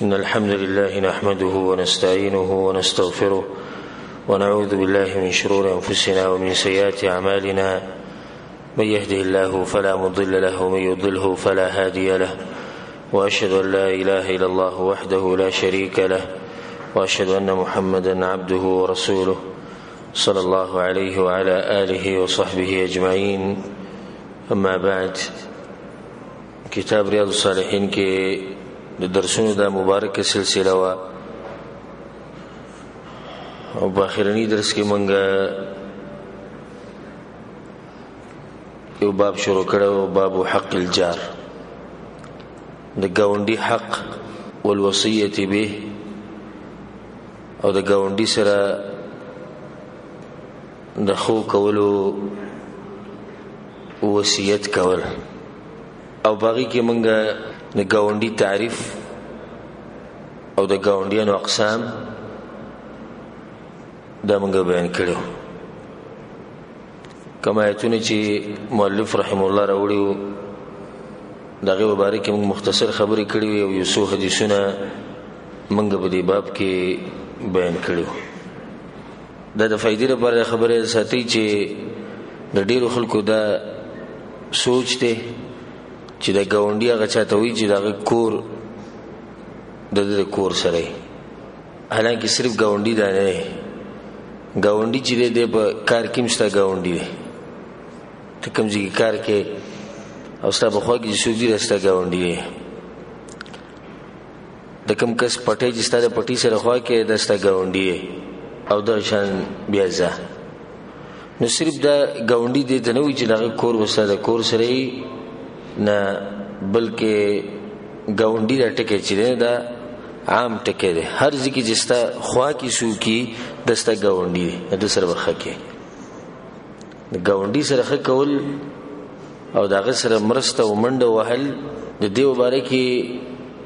إن الحمد لله نحمده ونستعينه ونستغفره ونعوذ بالله من شرور أنفسنا ومن سيئات أعمالنا، من يهده الله فلا مضل له ومن يضله فلا هادي له، وأشهد أن لا إله إلا الله وحده لا شريك له، وأشهد أن محمدا عبده ورسوله صلى الله عليه وعلى آله وصحبه أجمعين. أما بعد، کتاب ریاض الصالحین کې د درسونو دا مبارکه سلسله وه او په اخرني درس کې مونږ یو باب شروع کړو، باب حق الجار، د ګاونډي حق والوصیه به، او د ګاونډي سره د خو کولو وصیت کول. او باغی کې مونږ د ګاونډي تعریف او د ګاونډیانو اقسام دا مونږ بیان کړو. کوم آیتونه چې مؤلف رحم الله راوړي وو دغه مبارک مونږ مختصر خبرې کړې وې او یو څو حدیثونه مونږ په دې باب کې بیان کړو. دا د فائدې لپاره خبره ساتي چې د ډیرو خلکو دا سوچ دی چې د ګاونډي هغه چاته وایي چې د هغه کور د ده د کور سره وي، حالانکه صرف ګاونډي دا نه دی، ګاونډي چې دی دی په کار کې هم ستا ګاونډي دی، ته کوم ځای کې کار کوې او ستا په خوا کې چې څوک دي دا ستا ګاونډي دی، د کوم کس پټی چې ستا د پټي سره خوا کې دا ستا ګاونډي دی، او دا شان بیا ځه. نو صرف دا ګاونډي دې ته نه وي چې د هغه کور به ستا د کور سره وي، نه، بلکې ګاونډي دا ټکی چې دی دا عام ټکی دی، هر ځای کې چې ستا خوا کې څوک وي دا ستا ګاونډي دی، د ده سره به ښه کوې. د ګاونډي سره ښه کول او د هغه سره مرسته او منډه وهل، د دې مباره کې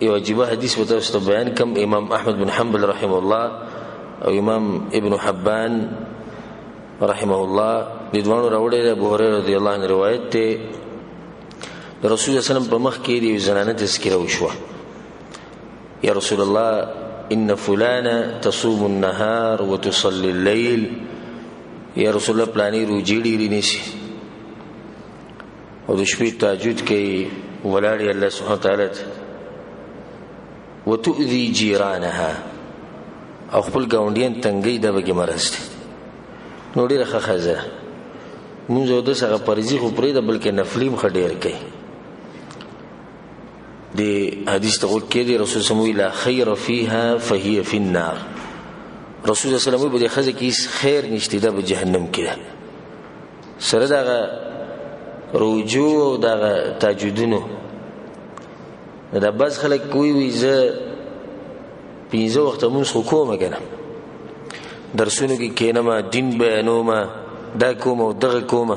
یو عجیبه حدیث به تاسو ته بیان کړم. امام احمد بن حنبل رحمه الله او امام ابن حبان رحمه الله د دواړو راوړی دی، ابو هريره رضی الله عنه روایت دی، د رسول الله صلی الله علیه وسلم په مخ کې د یوې زنانه تذکره وشوه، یا رسول الله ان فلانه تصوم النهار وتصلي الليل، یا رسول الله پلانې روژې ډېرې نیسي او د شپې تهجد کوي، ولاړې الله سبحانه وتعالی ته، وتؤذي جیرانها، او خپل ګاونډیان تنګوي، دا به کې مرض دی. نو ډېره ښه ښځه ده، مونځ اودس هغه فرضي خو پرېږده بلکې نفلي هم ښه ډېر کوي. دې حدیث ته غوږ کېږدئ، رسول صلی الله علیه وسلم وایي لا خیر فیها فهي فی النار، رسول الله صلی الله علیه وسلم وایي په دې ښځه کې هېڅ خیر نشته، دا په جهنم کې ده. سره دغه رجوع او دغه تاجدونو، دا بعض خلک کوي وي زه پنځه وخته مونځ خو کومه که نه، درسونو کې کښېنم، دین بیانوم، دا کوم او دغه کوم،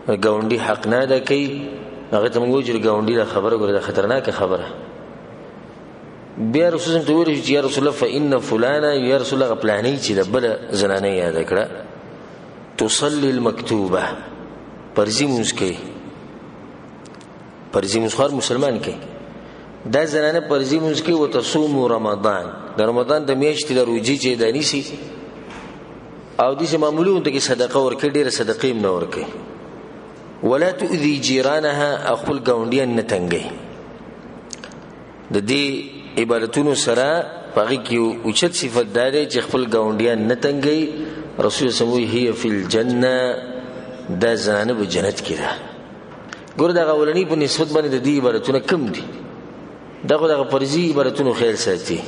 ګاونډي حق نه ادا کوي. هغه ته موږ وایو چې ګاونډي دا خبره ګوره دا خطرناکه خبره. بیا رسول الله ته ویل چې یا رسول الله فإن فلانا، یا رسول الله هغه پلانۍ چې ده بله زنانه یې یاده کړه، تصلي المکتوبه، فرضي مونځ کوي، فرضي مونځ خو هر مسلمان کوي، دا زنانه فرضي مونځ کوي، وتصوم رمضان، د رمضان د میاشتې د روژې چې دا نیسي او داسې معمولي غونډه کې صدقه ورکوي، ډېره صدقې هم نه ورکوي، ولا تؤذي جیرانها، او خپل ګاونډیان نه تنګوي. د دې عبادتونو سره په هغې کې اوچت صفت دا دی چې خپل ګاونډیان نه تنګوي. رسول الله صلی الله علیه وسلم هي فی الجنه، دا زنانه په جنت کې ده. ګوره دغه اولني په نسبت باندې د دې عبادتونه کم دي، دا خو دغه فرضي عبادتونو خیال ساتي،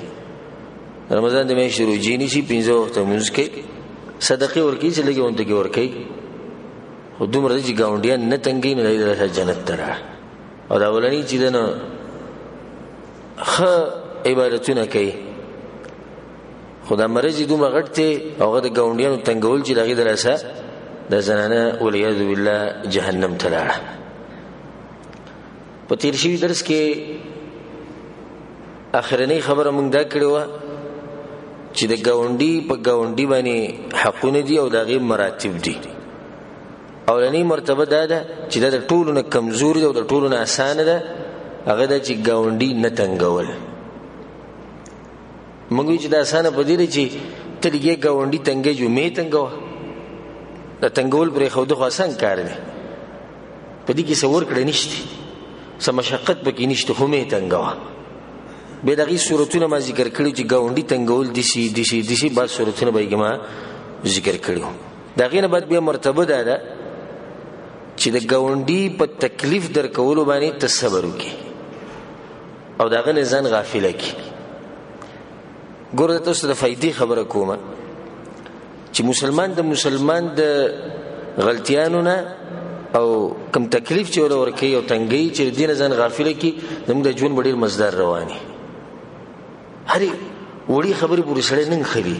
رمضان د میاشتې روژې نیسي، پنځه وخته لمونځ کوي، صدقې ورکوي چې لږې غونډه کې ورکوي، خو دومره دی چې ګاونډیان نه تنګوي، نو دی درته جنت ته راړه. او دا اولني چې ده نو ښه عبادتونه کوي، خو دا مرض یې دومره غټ دی او هغه د ګاونډیانو تنګول چې د هغې د لاسه دا زنانه والعیاذ بالله جهنم ته لاړه. په تیر شوي درس کې اخرنۍ خبره مونږ دا کړې وه چې د ګاونډي په ګاونډي باندې حقونه دي او د هغې مراتب دي. اولنۍ مرتبه دا ده چې دا د ټولو نه کمزوري ده او د ټولو نه اسانه ده، هغه ده چې ګاونډي نه تنګول. موږ وی چې دا اسانه په دې چې ته لګې ګاونډي تنګې جو مې تنګوه، دا تنګول پرې خو خو اسان کار دی، په دې کې څه ورکړه نشته، څه مشقت پکې نشته، خو مې تنګوه. بیا د هغې صورتونه ما ذکر کړي چې ګاونډي تنګول داسې داسې داسې بعض صورتونه به یې ما ذکر کړي وو. د هغې نه بعد بیا مرتبه دا ده چې د ګاونډي په تکلیف در کولو باندې ته صبر وکړي او د هغه نه ځان غافله کړي. ګوره تاسو د فایدې خبره کومه چې مسلمان د مسلمان د غلطیانو نه او کم تکلیف چې ور ورکوي او تنګوي چې دې نه ځان غافله کړي، زموږ د ژوند به ډېر مزدار روان وي. هرې وړې خبرې پورې سړی نه نښلي،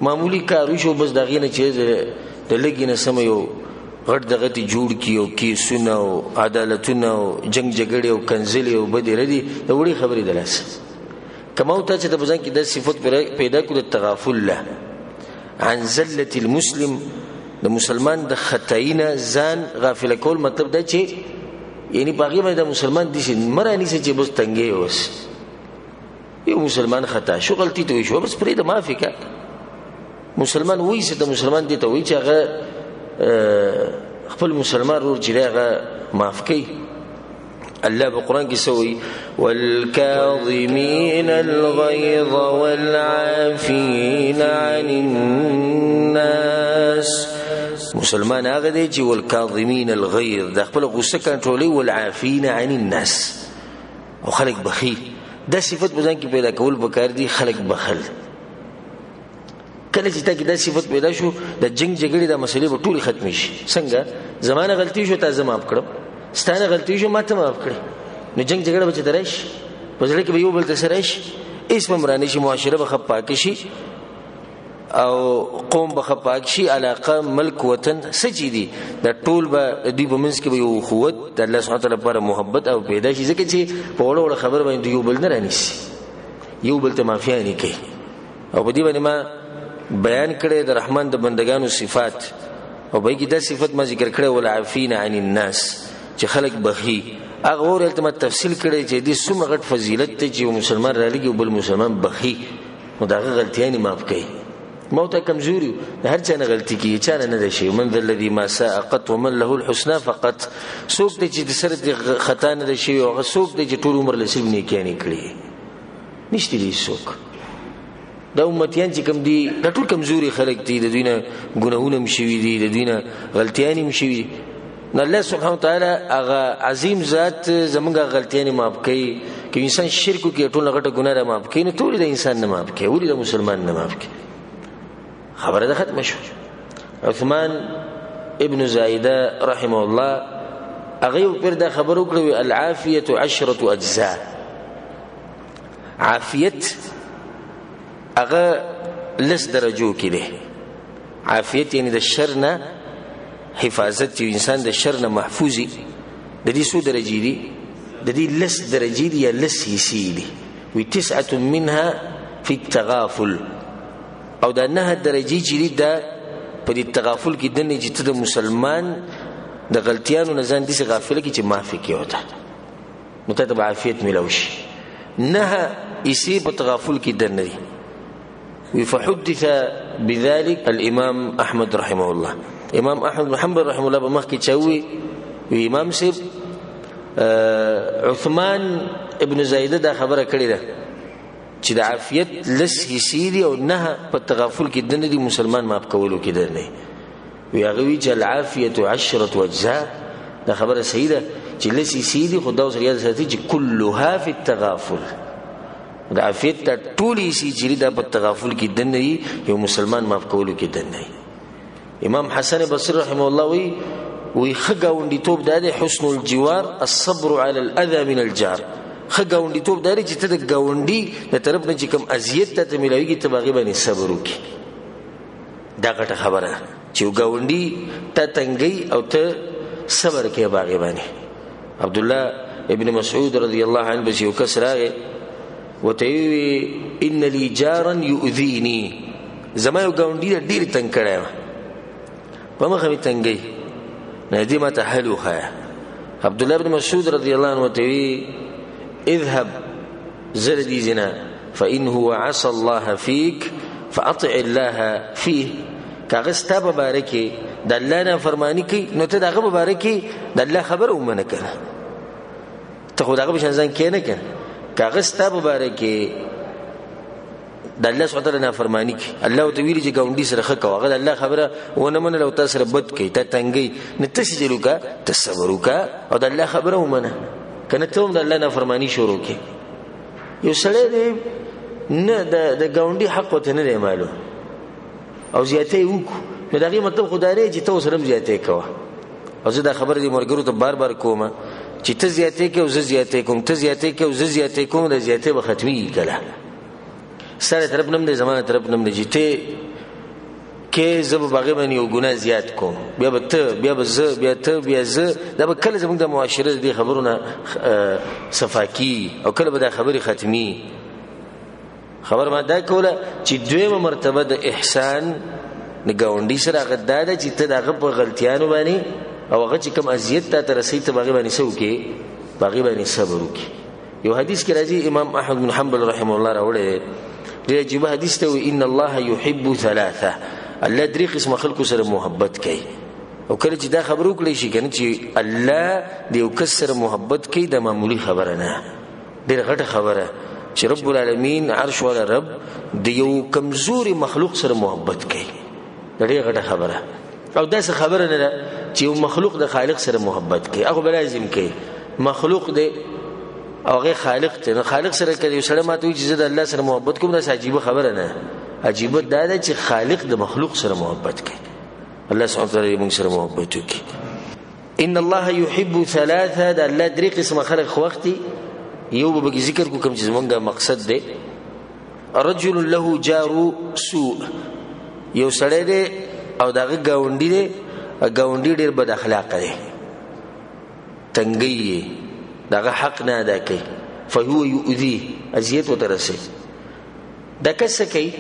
معمولي کار وشو بس د هغې نه چې د لږې نه سمه یو غټ دغه ترې جوړ کړي او کیسونه او عدالتونه او جنګ جګړې او کنځلې او بدې ردې د وړې خبرې د لاسه. که ما او تا چې د په ځان کې دا صفت پیدا کړو د تغافل له عن زلة المسلم، د مسلمان د خطایي نه ځان غافله کول، مطلب دا چې یعنی په هغې باندې د مسلمان داسې مه رانیسه چې بس تنګی اوس یو مسلمان خطا شو، غلطي ته وشو، بس پرېږده معافي که. مسلمان وایي چې د مسلمان دې ته وایي چې هغه خپل مسلمان ورور چې دی هغه معاف کوي. الله په قرآن کې څه وایي؟ والکاظمین الغیظ والعافین عن الناس. مسلمان هغه دی چې والکاظمین الغیظ، د خپل غصه کنټرولوي، والعافین عن الناس، او خلک بخي. دا صفت په ځان کې پیدا کول پکار دي، خلک بخل. کله چې تا کې دا صفت پیدا شو، د جنگ جګړې دا مسلې به ټولې ختمې شي. څنګه؟ زما نه غلطي شو تا زه معاف کړم، ستا نه غلطي شو ما ته معاف کړې، نو جنګ جګړه به چې ته راشي په زړه کې به یو بل ته سره راشي، هېڅ به هم رانه شي، معاشره به ښه پاکه شي او قوم به ښه پاک شي، علاقه، ملک، وطن څه چې دي دا ټول به د دوی په منځ کې به یو اخوت د الله سبحانه وتعالی لپاره محبت او پیدا شي. ځکه چې په وړه وړه خبره باندې یو بل نه رانیسي، یو بل ته معافیانې کوي. او په دې باندې ما بیان کړی د رحمان د بندگانو صفات، او په کې دا صفت ما ذکر کړی والعافین عن الناس، چې خلک بخي. هغه ور هلته ما تفصیل کړی چې دې څومره غټ فضیلت دی چې یو مسلمان رالېږي او بل مسلمان بخي، نو د هغه غلطیانې معاف کوي. ما ته کمزوري د هر چا نه غلطي کېږي، چا نه نه ده شوې. من ذا الذي ما ساء قط ومن له الحسنى فقط. څوک دی چې د سره دې خطا نه ده شوې او هغه څوک دی چې ټول عمر له صرف نیکیانې کړي؟ نشته دی څوک. دا امتیان چې کوم دي دا ټول کمزوري خلک دي، د دوی نه ګناهونه هم شوي دي، د دوی نه غلطیانې هم شوي دي. نو الله سبحانه وتعالی هغه عظیم ذات زمونږ غلطیانې معاف کوي. که انسان شرک وکړي ټول غټه ګناه را معاف کوي، نو ټول د انسان نه معاف کوي، ولې د مسلمان نه معاف کوي؟ خبره ده ختمه شوه. عثمان ابن زایده رحمه الله هغه یو پیر دا خبره وکړه، وی العافیة عشرة اجزاء. عافیت هغه لس درجو کې دی. عافیت یعنی د شر نه حفاظت، چې انسان د شر نه محفوظ وي. د دې څو درجې دي؟ د دې لس درجې دي یا لس حصې دي. وی تسعة منها فی التغافل، او دا 9 درجې چې دي دا په دې تغافل کې دننه چې ته د مسلمان د غلطیانو نه ځان داسې غافل کړې چې معافي کړې ورته، نو تا ته به عافیت میلاو شي. 9 حصې په تغافل کې دننه دي. فحدث بذلك الإمام أحمد رحمه الله. امام أحمد بن حنبل رحمه الله په مخ کې چا ووی؟ وی امام صاحب عثمان ابن زایده دا خبره کړې ده چې د عافیت لس حصې دي او 9 په تغافل کې دننه دي، مسلمان معاف کولو کې دننه دي. وی هغه وی چې العافیة عشرة اجزاء. دا خبره صحیح ده چې لس حصې دي، خو دا اوس یاد ساتي چې کلها فی التغافل. د عافیت ته ټولې حصې چې دي دا په تغافل کې دننه دي، یو مسلمان معاف کولو کې دننه دي. امام حسن بصري رحمه الله وی وی ښه ګاونډیتوب دا دی حسن الجوار الصبر علی الاذى من الجار. ښه ګاونډیتوب دا دی چې ته د ګاونډي د طرف نه چې کوم اذیت ته ته میلاویږي ته به هغې باندې صبر وکړي. دا غټه خبره ده چې یو ګاونډي ته تنګوي او ته صبر کوې په هغې باندې. عبدالله ابن مسعود رضی الله عنه پسې یو کس راغی ورته یې وویل ان لي جارا یؤذیني، زما یو ګاونډي دی ډېر تنګ کړی یم، په مخه مې تنګوي، نو دې ما ته حل وښیه. عبدالله بن مسعود رضی الله عنه ورته وویل اذهب، زه له دې ځای نه، فإن هو عصى الله فيك فأطع الله فيه. که هغه ستا په باره کې د الله نافرماني کوي نو ته د هغه په باره کې د الله خبره ومنه که نه، ته خو د هغه په شان ځان کښېنه که نه. که هغه ستا په باره کې د الله سبحانه وتعالی نافرماني کوي، الله ورته ویلي چې ګاونډي سره ښه کوه، هغه د الله خبره ونه منله او تا سره بد کوي، تا تنګوي، نو ته څه چل وکړه؟ ته صبر وکړه او د الله خبره ومنه، که نه ته هم د الله نافرماني شروع کړې. یو سړی دی نه د ګاونډي حق ورته نه دی معلوم او زیاتی یې وکړو، نو د هغې مطلب خو دا دی چې ته ورسره هم زیاتی کوه. او زه دا خبره دې ملګرو ته بار بار کوم چې ته زیاتی کوې او زه زیاتی کوم، ته زیاتی کوې او زه زیاتی کوم، دا زیاتی به ختمېږي کله. ستا له طرف نه هم دی، زما له طرف نه هم دی، چې ته کې زه به په هغې باندې یو ګناه زیات کوم، بیا به ته، بیا به زه، بیا ته، بیا زه. دا به کله زموږ د معاشرې د دې خبرو نه صفا کېږي او کله به دا خبرې ختمېږي. خبر ما دا کوله چې دویمه مرتبه د احسان د ګاونډي سره هغه دا ده چې ته د هغه په غلطیانو باندې او هغه چې کوم اذیت تا ته رسوي ته په هغې باندې څه وکړې؟ په هغې باندې صبر وکړې. یو حدیث کې راځي، امام احمد بن حنبل رحمه الله راوړی دی، ډېر عجیبه حدیث ته وایي، ان الله یحب ثلاثه، الله درې قسمه خلکو سره محبت کوي. او کله چې دا خبره وکړی شي که نه چې الله د یو کس سره محبت کوي، دا معمولي خبره نه، ډېره غټه خبره چې رب العالمین عرش والا رب د یو کمزوري مخلوق سره محبت کوي، دا ډېره غټه خبره. او داسې خبره نه ده چې یو مخلوق د خالق سره محبت کوي، هغه به لازم کوي، مخلوق دی او هغه خالق دی، نو خالق سره که یو سړی ماته وایي چې زه د الله سره محبت کوم، داسې عجیبه خبره نه. عجیبه دا ده چې خالق د مخلوق سره محبت کوي. الله سبحانه وتعالی موږ سره محبت وکړي. ان الله يحب ثلاثه، د الله درې قسمه خلک خوښ دي. یو به پکې ذکر کو کوم چې زمونږ مقصد دی. رجل له جار سوء، یو سړی دی او د هغه ګاونډي دی، ګاونډي ډېر بد اخلاقه دی، تنګوي یې، د هغه حق نه ادا کوي، فهو یؤذیه، اذیت ورته رسوي. دا کس څه کوي؟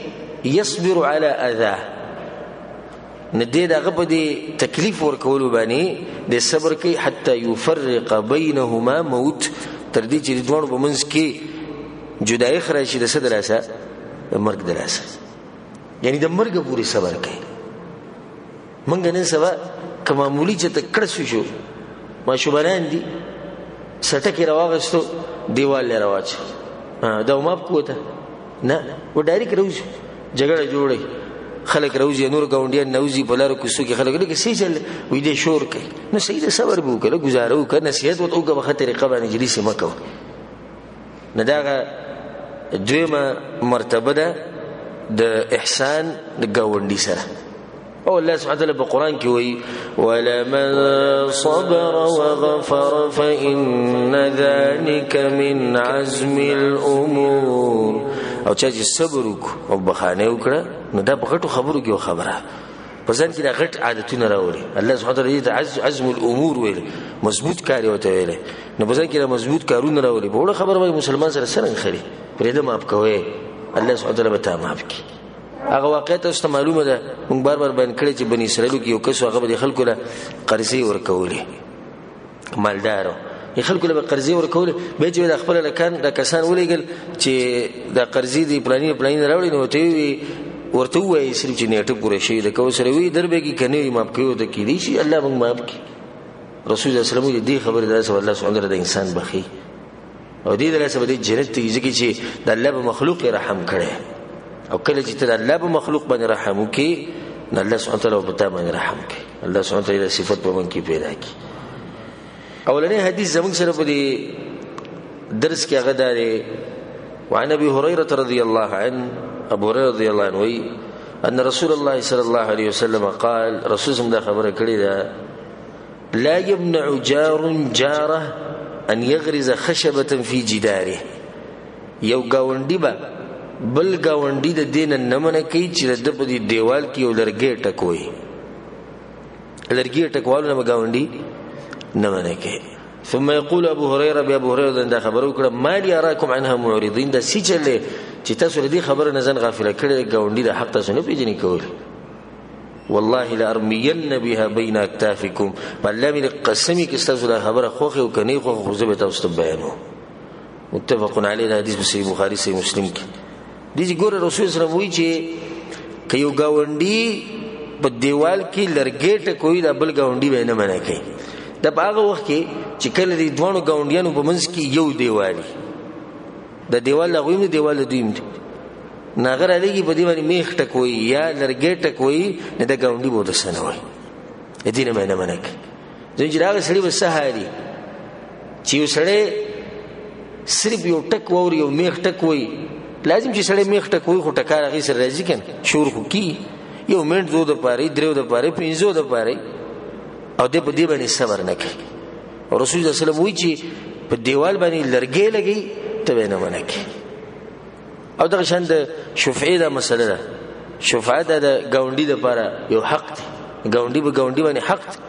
یصبر علی اذاه، نو دی د هغه په دې تکلیف ورکولو باندې دی صبر کوي، حتی یفرق بینهما موت، تر دې چې د دواړو په منځ کې جدایي راشي، د څه د لاسه؟ د مرګ د لاسه، یعنی د مرګ پورې صبر کوي. موږ نن سبا که معمولي چې ته کړس شو، ماشومانان دي، سټک یې راواغېستو، دیوال یې راواچو، دا معاف کوته نه، و ډایرک راوځي، جګړه جوړوي، خلک راوځي، نور ګاونډیان نه وځي، په لارو کوڅو کې خلک لکه څه چل وي، دی شور کوي. نو صحیح ده، صبر به وکړه، ګزاره وکړه، نصیحت ورته وکړه، په ښه طریقه باندې جلس یې مه کوه. نو دغه دویمه مرتبه ده د احسان د ګاونډي سره. او الله سبحانه وتعالی په قرآن کې وایي، ولمن صبر وغفر فإن ذلك من عزم الأمور. او چا چې صبر وکړو او بخانه وکړه، نو دا په غټو خبرو کې یو خبره، په ځان کې دا غټ عادتونه راوړي. الله سبحانه وتعالی دې ته عزم الامور ویل، مضبوط کار یې ورته ویلی، نو په ځان کې دا مضبوط کارونه راوړي. په وړه خبره باندې مسلمان سره څرنګه خري، پرېږده معاف کوئ، الله سبحانه وتعالی به تا معاف کړي. هغه واقعه تاسو ته معلومه ده، موږ بار بار بیان کړې چې بني اسرائیلو کې یو کس هغه به د خلکو له قرضې ورکولې، مالدار یې خلکو له به قرضې ورکولې، بیا چې د خپل لکان د کسان ولېږل چې دا قرضې دې پلاني پلاني راوړي، نو ورته ووایي، ورته ووایي صرف چې نیټه پوره شوې ده، که ورسره وي در به کړي، که نه وي معاف کوي ورته، کېدای شي الله موږ معاف کړي. رسول الله صلی الله علیه وسلم دې خبرې داسې الله سبحانه وتعالی د انسان بخښي او دې درسه به دې جنت ته ځکه چې د الله په مخلوق یې رحم کړی، او کله چې ته د الله په مخلوق باندې رحم وکړې، نو الله سبحانه وتعالی په تا باندې رحم کوي. الله سبحانه وتعالی دا صفت په موږ کې پیدا کړي. اولنی حدیث زموږ سره په دې درس کې هغه دا دی، وعن ابي هريره رضي الله عنه، ابو هريره رضي الله عنه وایي، ان رسول الله صلى الله عليه وسلم قال، رسول الله دا خبره کړې ده، لا يمنع جار جاره ان يغرز خشبة في جداره. یو گاونډي به بل گاونډي د دین نه منع کوي چې د په دې دیوال کې یو لرګی ټکوي، لرګی ټکوالو نه گاونډي نه منع کوي. ثم يقول ابو هريره، بیا ابو هريره دا خبره وکړه، ما لي اراكم عنها معرضين، دا څه چلې چې تاسو له دې خبره نه ځان غافله کړی، گاونډي د حق تاسو نه پیژني کول. والله لارمين بها بين اكتافكم، په الله مې قسمي کې تاسو دا خبره خوښه او کني خوښه، خو زه به تاسو ته بیانوم. متفق علیه، دا حدیث په صحیح بخاری صحیح مسلم کې. دې چې ګوره رسول سره وایي چې که یو ګاونډي په دیوال کې لرګی ټکوي، دا بل ګاونډي به یې نه منع کوي. دا په هغه وخت کې چې کله د دواړو ګاونډیانو په منځ کې یو دیوال وي، د دیوال د هغوی هم دی، دیوال د دوی هم دی، نو هغه رالېږي په دې باندې میخ ټکوي یا لرګی ټکوي، نو دا ګاونډي به ورته څه نه وایي، د دې نه به یې نه منع کوي. ځکه چې هغه سړي به څه حال وي چې یو سړی صرف یو ټک واوري، یو میخ ټک وایي، لازم چې سړی میخ ټکوي خو ټکار هغې سره راځي که نه، شور خو کېږي، یو منټ دوو دپاره، دریو دپاره، پنځو دپاره، او دی په دې باندې صبر نه کوي. او رسول الله صلی الله علیه وسلم وایي چې په دیوال باندې لرګی لګوي ته به یې نه منع کوي. او دغه شان د شفعې دا مسله ده. شفعه دا د ګاونډي دپاره یو حق دی، ګاونډي په ګاونډي باندې حق دی.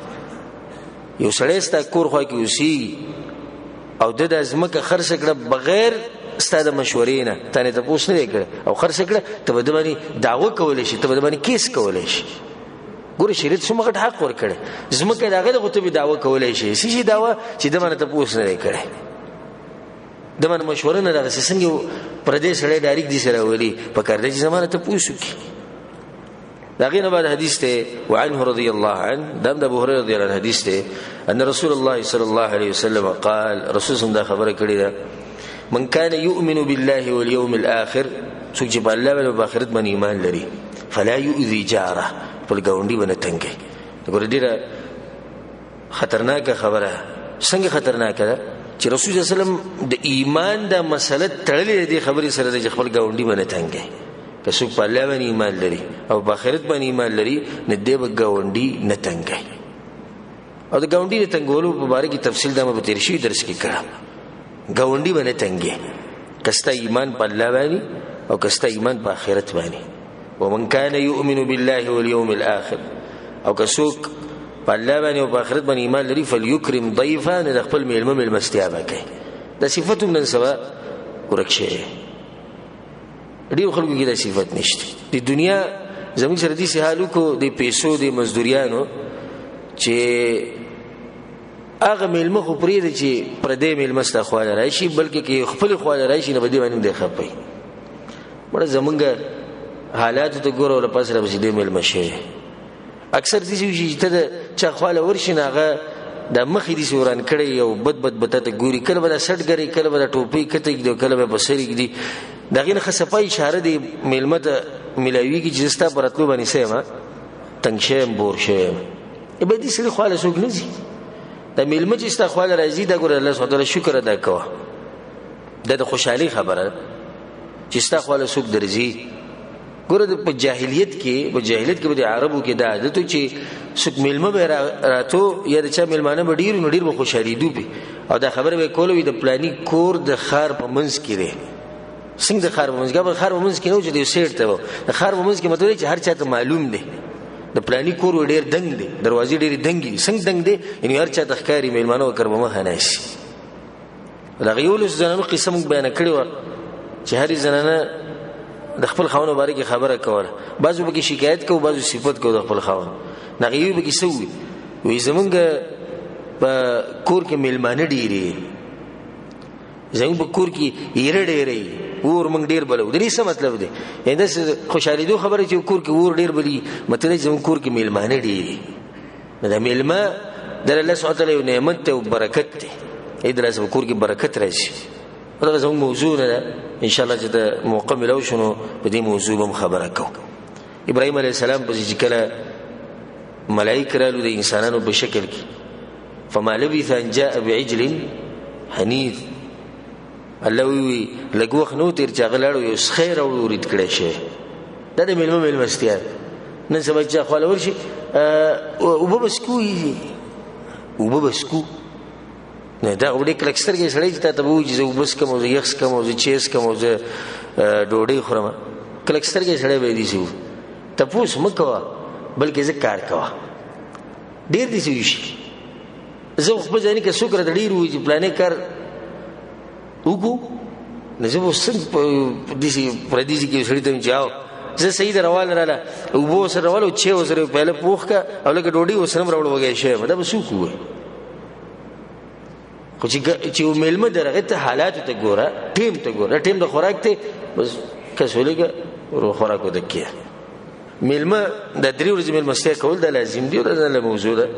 یو سړی ستا کور خوا کې اوسېږي او ده دا ځمکه خرڅه کړه بغیر ستا د مشورې نه، تا نه تپوس نه دی کړی او خرڅه کړه، ته به ده باندې دعوه کولی شي، ته به ده باندې کیس کولی شي. ګوره شریعت څومره غټ حق ورکړی، ځمکه د هغه ده خو ته به دعوه کولی شي. څه شي دعوه چې ده باندې تپوس نه دی کړی، ده باندې مشوره نه راغسې، څنګه یو پردی سړی ډایرک دې سره ولي، په کار دی چې زما نه تپوس وکړي. د هغې نه بعد حدیث دی وعنه رضی الله عنه، دا هم د ابو هريره رضی الله عنه حدیث دی، ان رسول الله صلی الله علیه وسلم قال، رسول صلی دا خبره کړې ده، من كان يؤمن بالله واليوم الآخر، څوک چې په الله باندې په آخرت باندې ایمان لري، فلا يؤذي جاره، خپل ګاونډي به نه تنګوي. ګوره ډېره خطرناکه خبره، څنګه خطرناکه ده چې رسول صلی الله علیه وسلم د ایمان دا مسله تړلې ده دې خبرې سره ده چې خپل ګاونډي به نه تنګوي. که څوک په الله باندې ایمان لري او په آخرت باندې ایمان لري، نو دی به ګاونډي نه تنګوي. او د ګاونډي د تنګولو په باره کې تفصیل دا مې په تېر شوي درس کې کړه. ګاونډي به نه تنګوي که ستا ایمان په الله باندې او که ستا ایمان په آخرت باندې. ومن كان يؤمن بالله واليوم الآخر، او که څوک په الله باندې او په آخرت باندې ایمان لري، فلیکرم ضیفه، نو د خپل مېلمه مېلمستیا به کوي. دا صفت هم نن سبا ورک شوی، ډېرو خلکو کې دا صفت نشته. د دنیا زموږ سره داسې حال وکړو، د پیسو د مزدوریانو، چې هغه مېلمه خو پرېږده چې پردی مېلمه ستا خواله راشي، بلکې که خپلې خواله راشي نو په دې باندې هم دی خفه وي. مړه زموږ حالاتو ته ګوره، له پاسه راپسې دی مېلمه شوی. اکثر داسې وشي چې ته د چا خواله ورشي، نو هغه د مخې داسې وران کړی او بد بد به تا ته ګوري، کله به دا سټ ګري، کله به دا ټوپۍ کته ږدي او کله به په سر ږدي. د هغې نه ښه صفا اشاره دی مېلمه ته میلاویږي چې زه ستا په راتلو باندې څه یم، تنګ شوی یم، بور شوی یم. به دې سړي خواله څوک نه ځي. دا مېلمه چې ستا خواله راځي، دا ګوره الله سبحانه وتعالی شکر ادا کوه، دا د خوشحالۍ خبره ده چې ستا خواله څوک درځي. ګوره په جاهلیت کې، په جاهلیت کې به د عربو کې دا عادت و چې څوک مېلمه به راتو یا د چا مېلمانه به ډېر نو ډېر به خوشحالېدو پرې، او دا خبره به یې کوله وي د پلاني کور د ښار په منځ کې دی. څنګه د ښار په منځ کې؟ د ښار په منځ کې نه و چې د یو سیټ ته و، د ښار په منځ کې مطلب دی چې هر چا ته معلوم دی. د پلاني کور و ډېر دنګ دی، دروازې ډېرې دنګې دي. څنګه دنګ دی؟ یعنې هر چا ته ښکاري، مېلمانه ورکر به مخه ناست. د هغې یولسو زنانو قصه موږ بیانه کړې وه چې هرې زنانه د خپل خاوند باره کې خبره کوله، بعضو پکې شکایت کوو، بعضو صفت کوو د خپل خاوند. نو هغې یو پکې څه وویل؟ وایي زمونږ په کور کې مېلمانه ډېرې، زمونږ په کور کې ایره ډېرې، اور موږ ډېر بلو. د دې څه مطلب دی؟ یعنې داسې خوشحالېدو خبره چې کور کې اور ډېر بلي، مطلب دی چې زمونږ کور کې مېلمانه ډېرې. نو دا مېلمه د الله سبحانه وتعالی یو نعمت دی او برکت دی، دې درسه په کور کې برکت راشي. دا زموږ موضوع نه ده، ان شاء الله چې د موقع ملو شنو په دې موضوع به هم خبره کوو. ابراهیم علیه السلام پسې چې کله ملایک رالو د انسانانو په شکل کې، فما لبث ان جاء بعجل حنیذ، الله وی لږ وخت نو تیر چې هغه لاړو یو سخی راوړو ورید کړی شي. دا د مېلمه مېلمستیا. نن سبا چې خواله ورشي اوبه به څکو، اوبه به څکو. نه دا خو ډېر کلک سترګې سړی چې تا ته به ووایي چې زه اوبه څکم او زه یخ څکم او زه چای څکم او زه ډوډۍ خورم، کلک سترګې سړی به یې داسې وي، تپوس مه کوه بلکې زه کار کوه. ډېر داسې وشي. زه خو خپل ځاني که څوک راته ډېر ووایي چې پلانی کار وکړو، نو زه به اوس څنګه داسې پردي ځای کې یو سړي ته وایم چې آو زه صحیح ده روان راله، اوبه ورسره راوله او چای ورسره یو پیاله پوخ کړه او لږه ډوډۍ ورسره هم راوړه، وږی شوی یم. دا به څوک ووایي؟ خو چې یو مېلمه درغی ته حالاتو ته ګوره، ټیم ته ګوره، ټیم د خوراک دی، بس کس ولېږه، ورو خوراک ورته کیه. میلمه د 3 ورځې میلمستیا کول دا لازم دی، دا ځان له موضوع ده،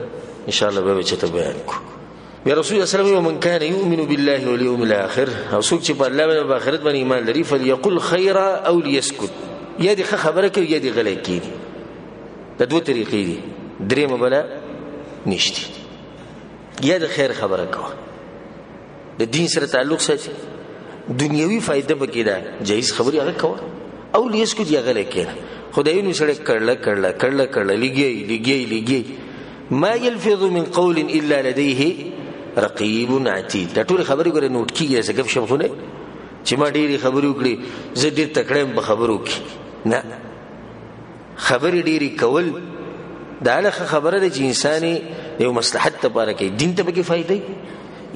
ان شاء الله به چې ته بیان کو. بیا رسول الله صلی الله علیه وسلم من کان یؤمن بالله والیوم الاخر، او څوک چې په الله باندې په آخرت باندې ایمان لري، فلیقل خیرا او لیسکت، یا دې ښه خبره کوي یا دې غلی کېږي. دا دوه طریقې دي، درېیمه بله نشته. یا د خیر خبره کوه، د دین سره تعلق ساتي، دنیوي فایده پکې ده، جایز خبرې هغه کوه، او لیسکت یا غلی کېنه. خدای نو سړی کړله کړله کړله کړله لګي لګي لګي، ما يلفظ من قول الا لديه رقیب عتید. دا ټول خبرې ګوره نوټ کېږي، داسې ګپ شپ خو نه چې ما ډېرې خبرې وکړې، زه ډېر تکړه یم په خبرو کې. نه، خبرې ډېرې کول دا هله ښه خبره ده چې انسان یې یو مصلحت لپاره کوي، دین ته پکې فایده وي،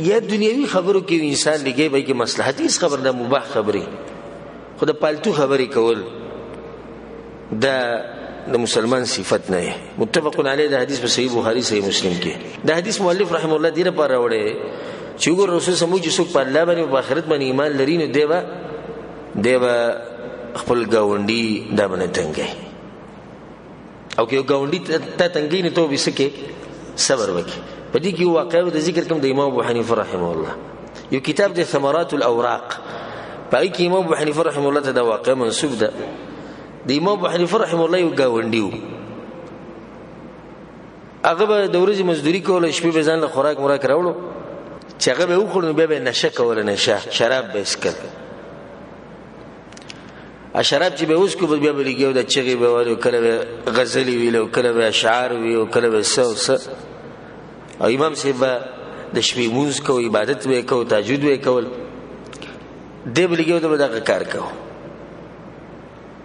یا دنیوي خبرو کې انسان لګي پکې مصلحت، هېڅ خبر نه، مباح خبرې. خو د پالتو خبرې کول دا د مسلمان صفت نه دی. متفق علیه. د حدیث په صحیح بخاری صحیح مسلم کې. د حدیث مؤلف رحمه الله دې لپاره راوړی چې وګوره رسول سمو چې څوک په الله باندې او په آخرت باندې ایمان لري، نو دی به خپل ګاونډي دا به نه تنګوي، او که یو ګاونډي ته تنګوي نو ته به څه کې صبر وکړي. په دې کې یو واقعه د ذکر کوم د امام ابو حنیفه رحمه الله، یو کتاب د ثمرات الاوراق، په هغې کې امام ابو حنیفه رحمه الله ته دا واقعه منسوب ده. د امام ابو حنیفه رحمه الله یو ګاونډي و، هغه به د ورځې مزدوري کوله، شپې به ځان له خوراک موراک راوړو، چې هغه به یې وخوړ نو بیا به یې نشه کوله، نشه شراب به یې څښل. شراب چې به یې وڅښو بیا به لګیا و، د چغې به یې وهلې، کله به غزلې ویلې، او کله به اشعار وي، او کله به څه او څه. او امام صاحب به د شپې لمونځ کوو، عبادت به یې کوو، تهجد به یې کول، دی به لګیا و، ده به دغه کار کوو.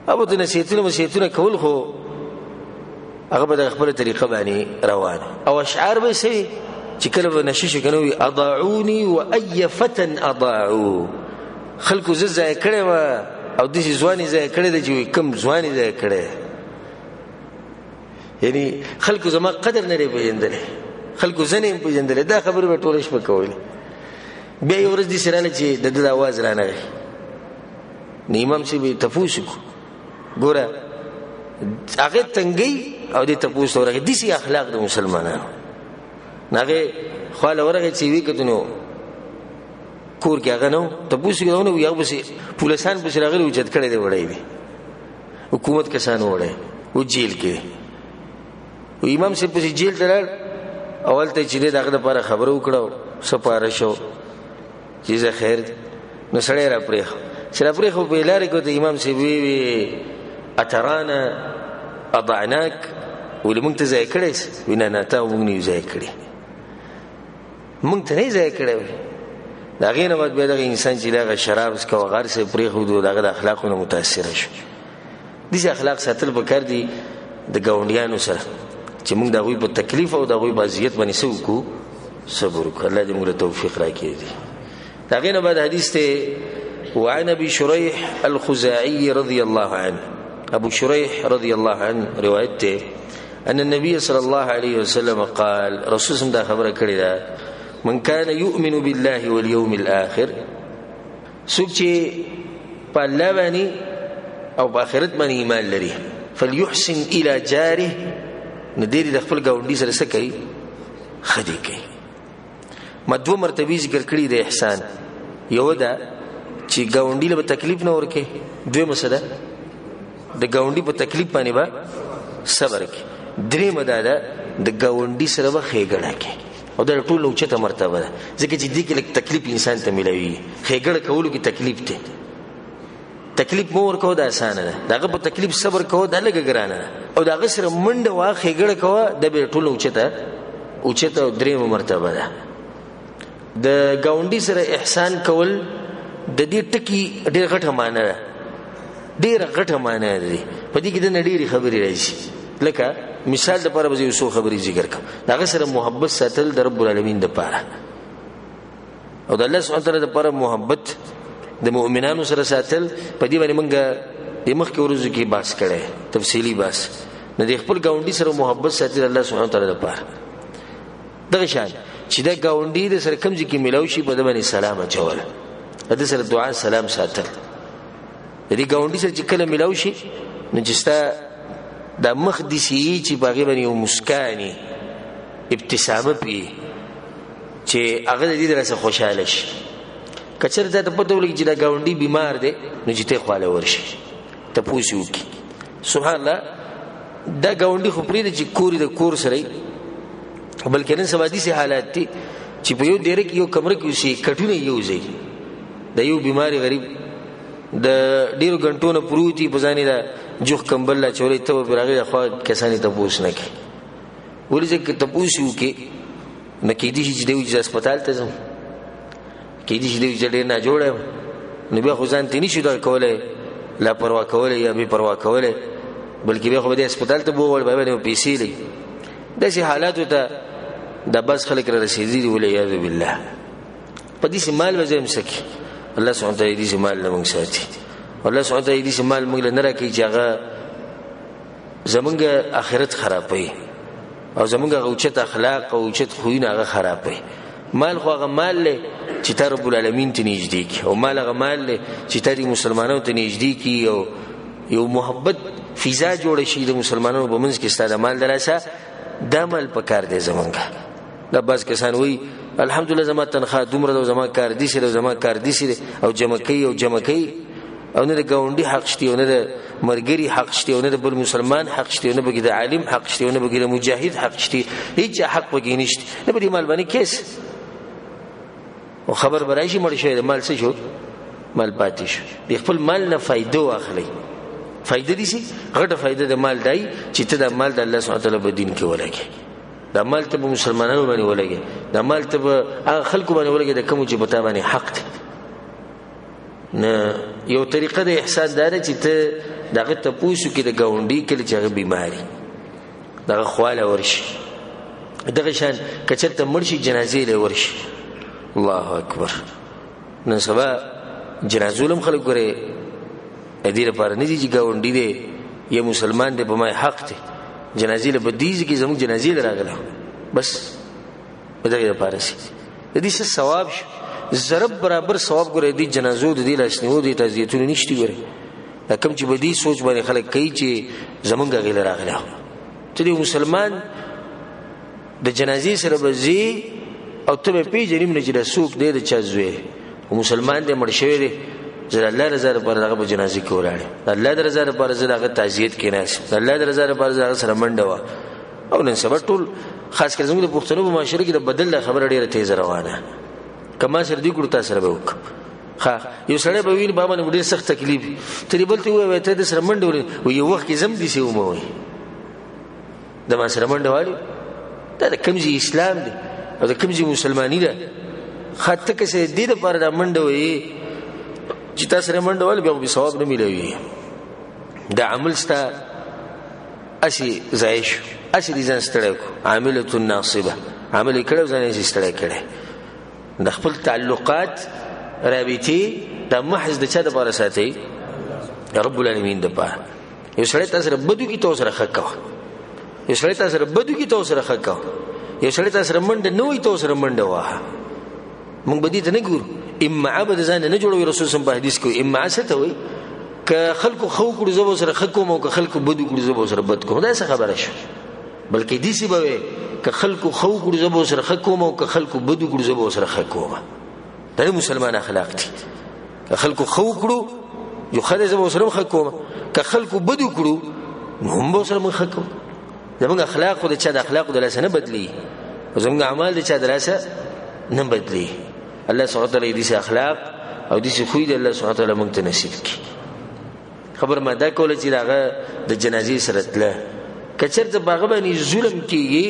او ته نصیحتونه مسیحتونه کول، خو هغه به د خپله طریقه باندې روان. او اشعار به یې څه وي چې کله به نشه شي که نه وي، اضاعوني وأي فتى اضاعو، خلکو زه ضایع کړی وه او داسې ځوان یې ضایع کړی دی چې وایي کوم ځوان یې ضایع کړی، یعنی خلکو زما قدر نه دی پېژندلی، خلکو زه نه یم پېژندلی. دا خبرې به ټوله شپه کولې. بیا یوه ورځ داسې راغله چې د ده د اواز رانغی، نو امام صاحب یې تپوس وکړو، ګوره هغه تنګي او دې تپوس ته ورغی، داسې اخلاق د مسلمانانو. نو هغې خواله ورغی چې ویې کتو نو کور کې هغه نه و، تپوس یې ونه، هغه پسې پولیسان پسې راغلي، اوچت کړی دی، وړی دی، حکومت کسانو وړی و جیل کې. و امام صاحب پسې جیل ته لاړ، او هلته چې دی د هغه دپاره خبره وکړه، سپاره شو چې زه خیر دی. نو سړی را پرېښود، چې را پرېښود په لارې کې ورته امام صاحب ویې وی اترانا اضعناک، ولې موږ ته ضایع کړی؟ وی نه نه، تا موږ نه یو ضایع کړی، موږ ته نه یې ضایع کړی. د هغې نه بعد بیا دغه انسان چې دغه شراب څکه او هغه هر څه یې پرېښودو، د هغه د اخلاقو نه متاثره شو. داسې اخلاق ساتل پکار دي د ګاونډیانو سره چې موږ د هغوی په تکلیف او د هغوی په اذیت باندې څه وکړو، صبر وکړو. الله دې موږ له توفیق راکړي. د هغې نه بعد حدیث دی وعن ابي شريح الخزاعي رضي الله عنه، ابو شريح رضي الله عنه روایت ته ان النبي صلى الله عليه وسلم قال، رسول الله دا خبره کړې ده، من كان يؤمن بالله واليوم الاخر، څوک چې په الله باندې او په آخرت باندې ایمان لري، فليحسن الى جاره، نو دې د خپل ګاونډي سره څه کوي؟ ښه دې کوي. ما دوه مرتبې ذکر کړي د احسان، یو ده چې ګاونډي له به تکلیف نه ورکې، دویمه څه ده؟ د ګاونډي په تکلیف باندې به صبر کوي، درېیمه دا ده د ګاونډي سره به ښېګڼه کوي. او دا ټول اوچته مرتبه ده، ځکه چې دې کې لږ تکلیف انسان ته میلاویږي. ښېګڼه کولو کې تکلیف دی، تکلیف مو ورکوه دا اسانه ده، د هغه په تکلیف صبر کوه دا لږه ګرانه ده، او د هغه سره منډه وه ښېګڼه کوه دا بیا ټول اوچته او درېیمه مرتبه ده. د ګاونډي سره احسان کول د دې ټکي ډېر غټه معنی ده، ډېره غټه معنی ده. په دې کې دننه ډېرې خبرې راځي، لکه مثال دپاره به زه یو څو خبرې ذکر کړم. د هغه سره محبت ساتل د رب العالمین دپاره او د الله سبحانه وتعالی دپاره محبت د مؤمنانو سره ساتل، په دې باندې موږ د مخکې ورځو کې بحث کړی، تفصیلي بحث. نو د خپل ګاونډي سره محبت ساتل الله سبحانه وتعالی دپاره. دغه شان چې دا ګاونډي د سره کوم ځای کې میلاو شي په ده باندې سلام اچول، د ده سره دعا سلام ساتل. د دې ګاونډي سره چې کله ملاو شي نو چې ستا دا مخ دې سي چې په هغې باندې یو مسکاني ابتسامه پي چې هغه د دې درسه خوشحاله شي. که چېرته تا ته پته ولګي چې دا ګاونډي بیمار دی نو چې ته خواله ورشي تپوس یې وکړي. سبحان الله، دا ګاونډي خو پرېږده چې کور یې د کور سره، بلکې نن سبا داسې حالات دي چې په یو دېره کې یو کمره کې اوسي، کټونه یې یو ځای، د یو بیماري غریب د ډېرو ګنټو نه پروت وي، په ځان یې د جوخ کمبل اچولی، ته به پرې هغې خوا کسان یې تپوس نه کوي. ولې چې که تپوس یې وکړي نو کېدای شي چې دی وایي چې زه هسپتال ته ځم، کېدای شي دی وایي چې ډېر ناجوړه یم، نو بیا خو ځان ته نه شي دغه کولی، لا پروا کولی یا بې پروا کولی، بلکې بیا خو به دی هسپتال ته بوغواړي، بیا به یې پیسې لري. داسې حالاتو ته د بعض خلک را رسېدلي دي، والعیاذ بالله. په داسې مال به زه هم څه کړي؟ الله سبحانه وتعالی داسې مال نه موږ ساتي، الله سبحانه وتعالی داسې مال موږ له نه راکوي چې هغه زمونږ آخرت خرابوي او زمونږ هغه اوچت اخلاق او اوچت خویونه هغه خرابوي. مال خو هغه مال دی چې تا رب العالمین ته نږدې کړي، او مال هغه مال دی چې تا دې مسلمانانو ته نږدې کړي، او یو محبت فضا جوړه شي د مسلمانانو په منځ کې ستا د مال د لاسه. دا مال پکار دی زمونږ. دا بعض کسان وایي الحمدلله زما تنخواه دومره ده، زما کار داسې دی، زما کار داسې دی، او جمع کوي او جمع کوي، او نه د ګاونډي حق شته، او نه د مرګري حق شته، او نه د بل مسلمان حق شته، او نه پکې د عالم حق شته، او نه پکې د مجاهد حق شته، هیڅ حق پکې نشته. نه په دې مال باندې کیس او خبر به راشي مړ شوی دی، مال څه شو؟ مال پاتې شو. د خپل مال نه فایده واخلئ. فایده دي سي غټه فایده د مال دی چې ته د مال د الله سبحانه وتعالی په دین کې ولګې، دا مال ته په مسلمانانو باندې ولګې، دا مال ته په هغه خلکو باندې ولګې د کومو چې په تا باندې حق دی. نه یو طریقه د احسان دا ده چې ته د هغه تپوس وکړې د ګاونډي کله چې هغه بیماري، د هغه خواله ورشي. دغه شان که چېرته مړ شي جنازې له ورشي. الله اکبر، نن سبا جنازو له هم خلک ګورې د دې لپاره نه دي چې ګاونډي دی یا مسلمان دی په ما حق دی، جنازې له په دې ځای کې زموږ جنازې له راغله، بس په دغې لپاره سي. د دې څه ثواب شو؟ ضرب برابر ثواب ګورې دې جنازو د دې لاسنیو د تعزیتونو نشته ګورې. دا کوم چې په دې سوچ باندې خلک کوي چې زمونږ هغې له راغله، ته د مسلمان د جنازې سره به ځې او ته به پېژنې هم نه چې دا څوک دی، د چا زوی دی، خو مسلمان دی، مړ شوی دی، زه د الله رضا لپاره د هغه په جنازې کې ولاړ یم، د الله د رضا لپاره زه د هغه تعزیت کې ناست یم، د الله د رضا لپاره زه د هغه سره منډه وه. او نن سبا ټول خاص کر زموږ د پښتنو په معاشره کې د بدل دا خبره ډېره تېزه روانه، که ما سره دې کړو تا سره به وکړم. ښه یو سړی به ویني په باندې ډېر سخت تکلیف، ته دې بل ته ووایه ته د سره منډه ولې؟ وایي یو وخت کې زه هم داسې وم، وایي د ما سره منډه والي. دا د کوم ځای اسلام دی او د کوم ځای مسلماني ده؟ ښه ته که څه دې دپاره دا منډه وایي چې تا سره منډه والي، بیا خو بې ثواب نه میلاوي. دا عمل ستا هسې ضایع شو، هسې دې ځان ستړی کړو، عاملة ناصبه، عمل یې کړی او ځان یې هسې ستړی کړی. د خپل تعلقات رابطې دا محض د چا دپاره ساتئ؟ د رب العالمین دپاره. یو سړی تا سره بدو کي ته سره ښه کوه، یو سړی تا سره بدو کي ته سره ښه کوه، یو سړی تا سره منډه نه وایي ته سره منډه وهه. موږ به دې ته نه ګورو. امعه به د ځان نه جوړوي. رسول صم په حدیث کې امعه څه ته وایي؟ که خلکو ښه وکړو زه به سره ښه کوم، او که خلکو بد وکړو زه به سره بد کوم. دا څه خبره شوه؟ بلکې داسې به وایي که خلکو ښه وکړو زه به سره ښه کوم، او که خلکو بد وکړو زه به سره ښه کوم. دا د مسلمان اخلاق دي. که خلکو ښه وکړو یو ښه دی زه به سره ښه کوم، که خلکو بد وکړو نو هم به سره موږ ښه کوو. زموږ اخلاق خو د چا د اخلاقو د لاسه نه بدلېږي، او زموږ اعمال د چا د لاسه نه بدلېږي. الله سبحانه وتعالی داسې اخلاق او داسې خوی د الله سبحانه وتعالی موږ ته نصیب کړي. خبر ما دا کوله چې د هغه د جنازې سره تله، که چېرته په هغه باندې ظلم کېږي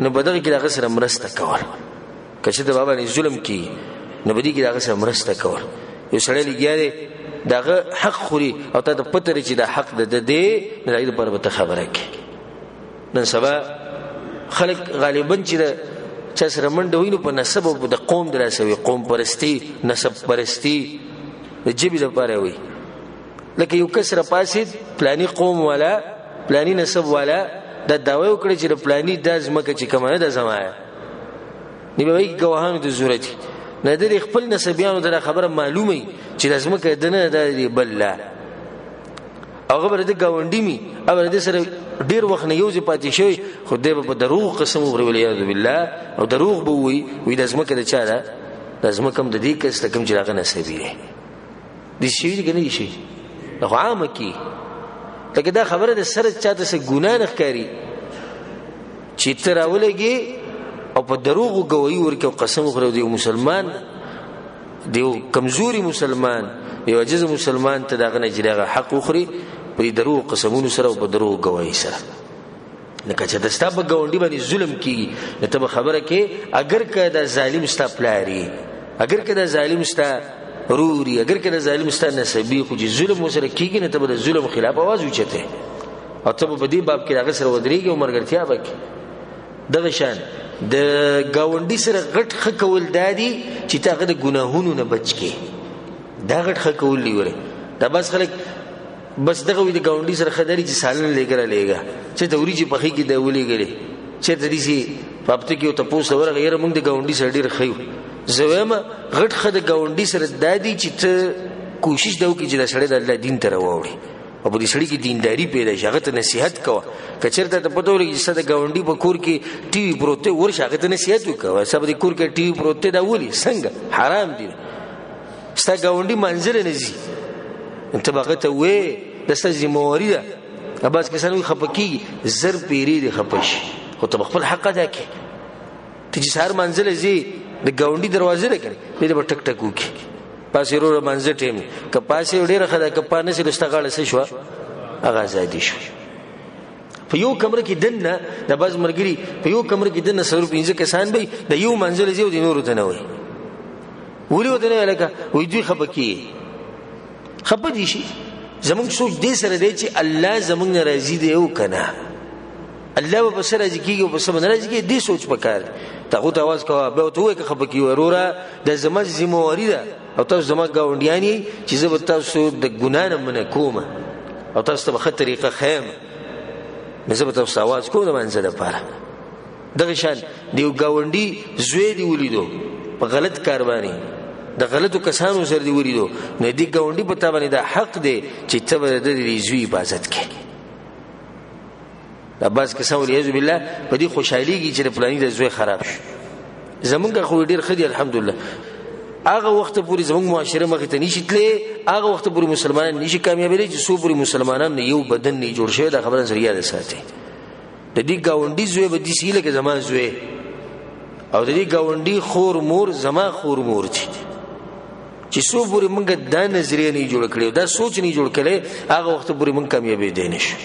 نو په دغه کې د هغه سره مرسته کول، که چېرته په هغه باندې ظلم کېږي نو په دې کې د هغه سره مرسته کول. یو سړی لګیا دی د هغه حق خوري او تا ته پته لري چې دا حق د ده دی، نو د هغې دپاره به ته خبره کوې. نن سبا خلک غالبا چې د چا سره منډه وي نو په نسب او د قوم د لاسه وي، قوم پرستی، نسب پرستی، د ژبې دپاره وي. لکه یو کس را پاڅېد، پلاني قوم والا، پلاني نسب والا، دا دعوه یې وکړه چې د پلاني دا ځمکه چې کومه ده دا زما ده. نو بیا وایي ګواهانو ته ضرورت دی. نه د خپل نسبیانو ته دا خبره معلومه وي چې دا ځمکه د نه ده، د بل ده. هغه به د ګاونډي می او د سره ډیر وخت نه یو ځای پاتې شوی، خو دی به په دروغ قسم وخوري والعیاذ بالله، او دروغ به ووایي، وایي دا ځمکه د چا ده؟ دا ځمکه هم د دې کس ده کوم چې د هغه نسبي دی. داسې شوي دي که نه دي شوي؟ دا خو عامه کېږي. لکه دا خبره د سره چا ته څه ګناه نه ښکاري چې ته راولګې او په دروغو ګواهي ورکړې او قسم وخورې، او د یو مسلمان، د یو کمزوري مسلمان، د یو عاجز مسلمان ته د هغه نه چې د هغه حق وخوري په دې دروغو قسمونو سره او په دروغو ګواهي سره. لکه چې د ستا په ګاونډي باندې ظلم کېږي، نو ته به خبره کې، اګر که دا ظالم ستا پلار یې، اګر که دا ظالم ستا ورور یې، اګر که دا ظالم ستا نسبي، خو چې ظلم ورسره کېږي نو ته به د ظلم خلاف اواز اوچتې او ته به په دې باب کې د هغه سره ودرېږې او ملګرتیا به کوې. دغه شان د ګاونډي سره غټ ښه کول دا دي چې ته هغه د ګناهونو نه بچ کړې، دا غټ ښه کول دي. ولې دا بعض خلک بس دغه وي د ګاونډي سره ښه داري چې سالن لېږه رالیږه، چېرته وریجې پخې کړي دا ولېږلې، چېرته داسې په هفته کې یو تپوس ته ورغی، یاره موږ د ګاونډي سره ډېر ښه یو. زه وایم غټ ښه د ګاونډي سره دا دي چې ته کوشش دا وکړي چې دا سړی د الله دین ته راواوړي او په دې سړي کې دینداري پیدا شي، هغه ته نصیحت کوه. که چېرته ته پته ولګي چې ستا د ګاونډي په کور کې ټي وي پروت دی، ورشه هغه ته نصیحت وکړه، ستا په دې کور کې ټي وي پروت دی، دا ولې څنګه حرام دی؟ ستا ګاونډي منزله نه ځي، ته به هغه ته وایې دا ستا ذمهواري ده. بعض کسان وایي خفه کېږي، زر پېرې دې خفه شي، خو ته به خپل حق ادا کړې. ته چې سهار منزله ځې د ګاونډي دروازه ده که نه، دې ته به ټک ټک وکړي، پاسې وروره منځه ټیم دی، که پاسې ډېره ښه ده، که پا نه سي نو ستا غاړه څه شوه؟ هغه ازادي شوه. په یو کمره کې دننه د بعض ملګري په یو کمره کې دننه څلور پنځه کسان به د یو منزل ځي او د نورو ته نه وایي. ولې ورته نه وایي؟ لکه وایي دوی خفه کېږي. خفه دي شي. زمونږ سوچ دې سره دی چې الله زمونږ نه راضي دی او که نه، الله به په څه راضي کېږي او په څه به نه راضي کېږي، دې سوچ پکار دی. ته هغو ته اواز کوه، بیا ورته ووایه که خفه کېږي، وروره دا زما ذمهواري ده او تاسو زما ګاونډیان یئ چې زه به تاسو د ګناه نه منع کوم او تاسو ته به ښه طریقه ښیم، نو زه به تاسو ته اواز کوم د لمانځه لپاره. دغه شان د یو ګاونډي زوی دې ولیدو په غلط کار باندې، د غلطو کسانو سره دې ولیدو، نو دې ګاونډي په تا باندې دا حق دی چې ته به د دې زوی حفاظت کړې. دا بعض کسان والعیاذ بالله په دې خوشحالېږي چې د فلاني د زوی خراب شو. زمونږ خو ډېر ښه دي الحمدلله. هغه وخت پورې زمونږ معاشره مخې ته نشي تللی، هغه وخت پورې مسلمانان نشي کامیابېدلی چې څو پورې مسلمانان نه یو بدن نه جوړ شوی. دا خبره سره یاده ساتئ. د دې ګاونډي زوی به داسې وي لکه زما زوی، او د دې ګاونډي خور مور زما خور مور دي. چې څو پورې موږ دا نظریه نه جوړ کړې، دا سوچ نه جوړ کړی، هغه وخت پورې موږ کامیابېدی نه شو.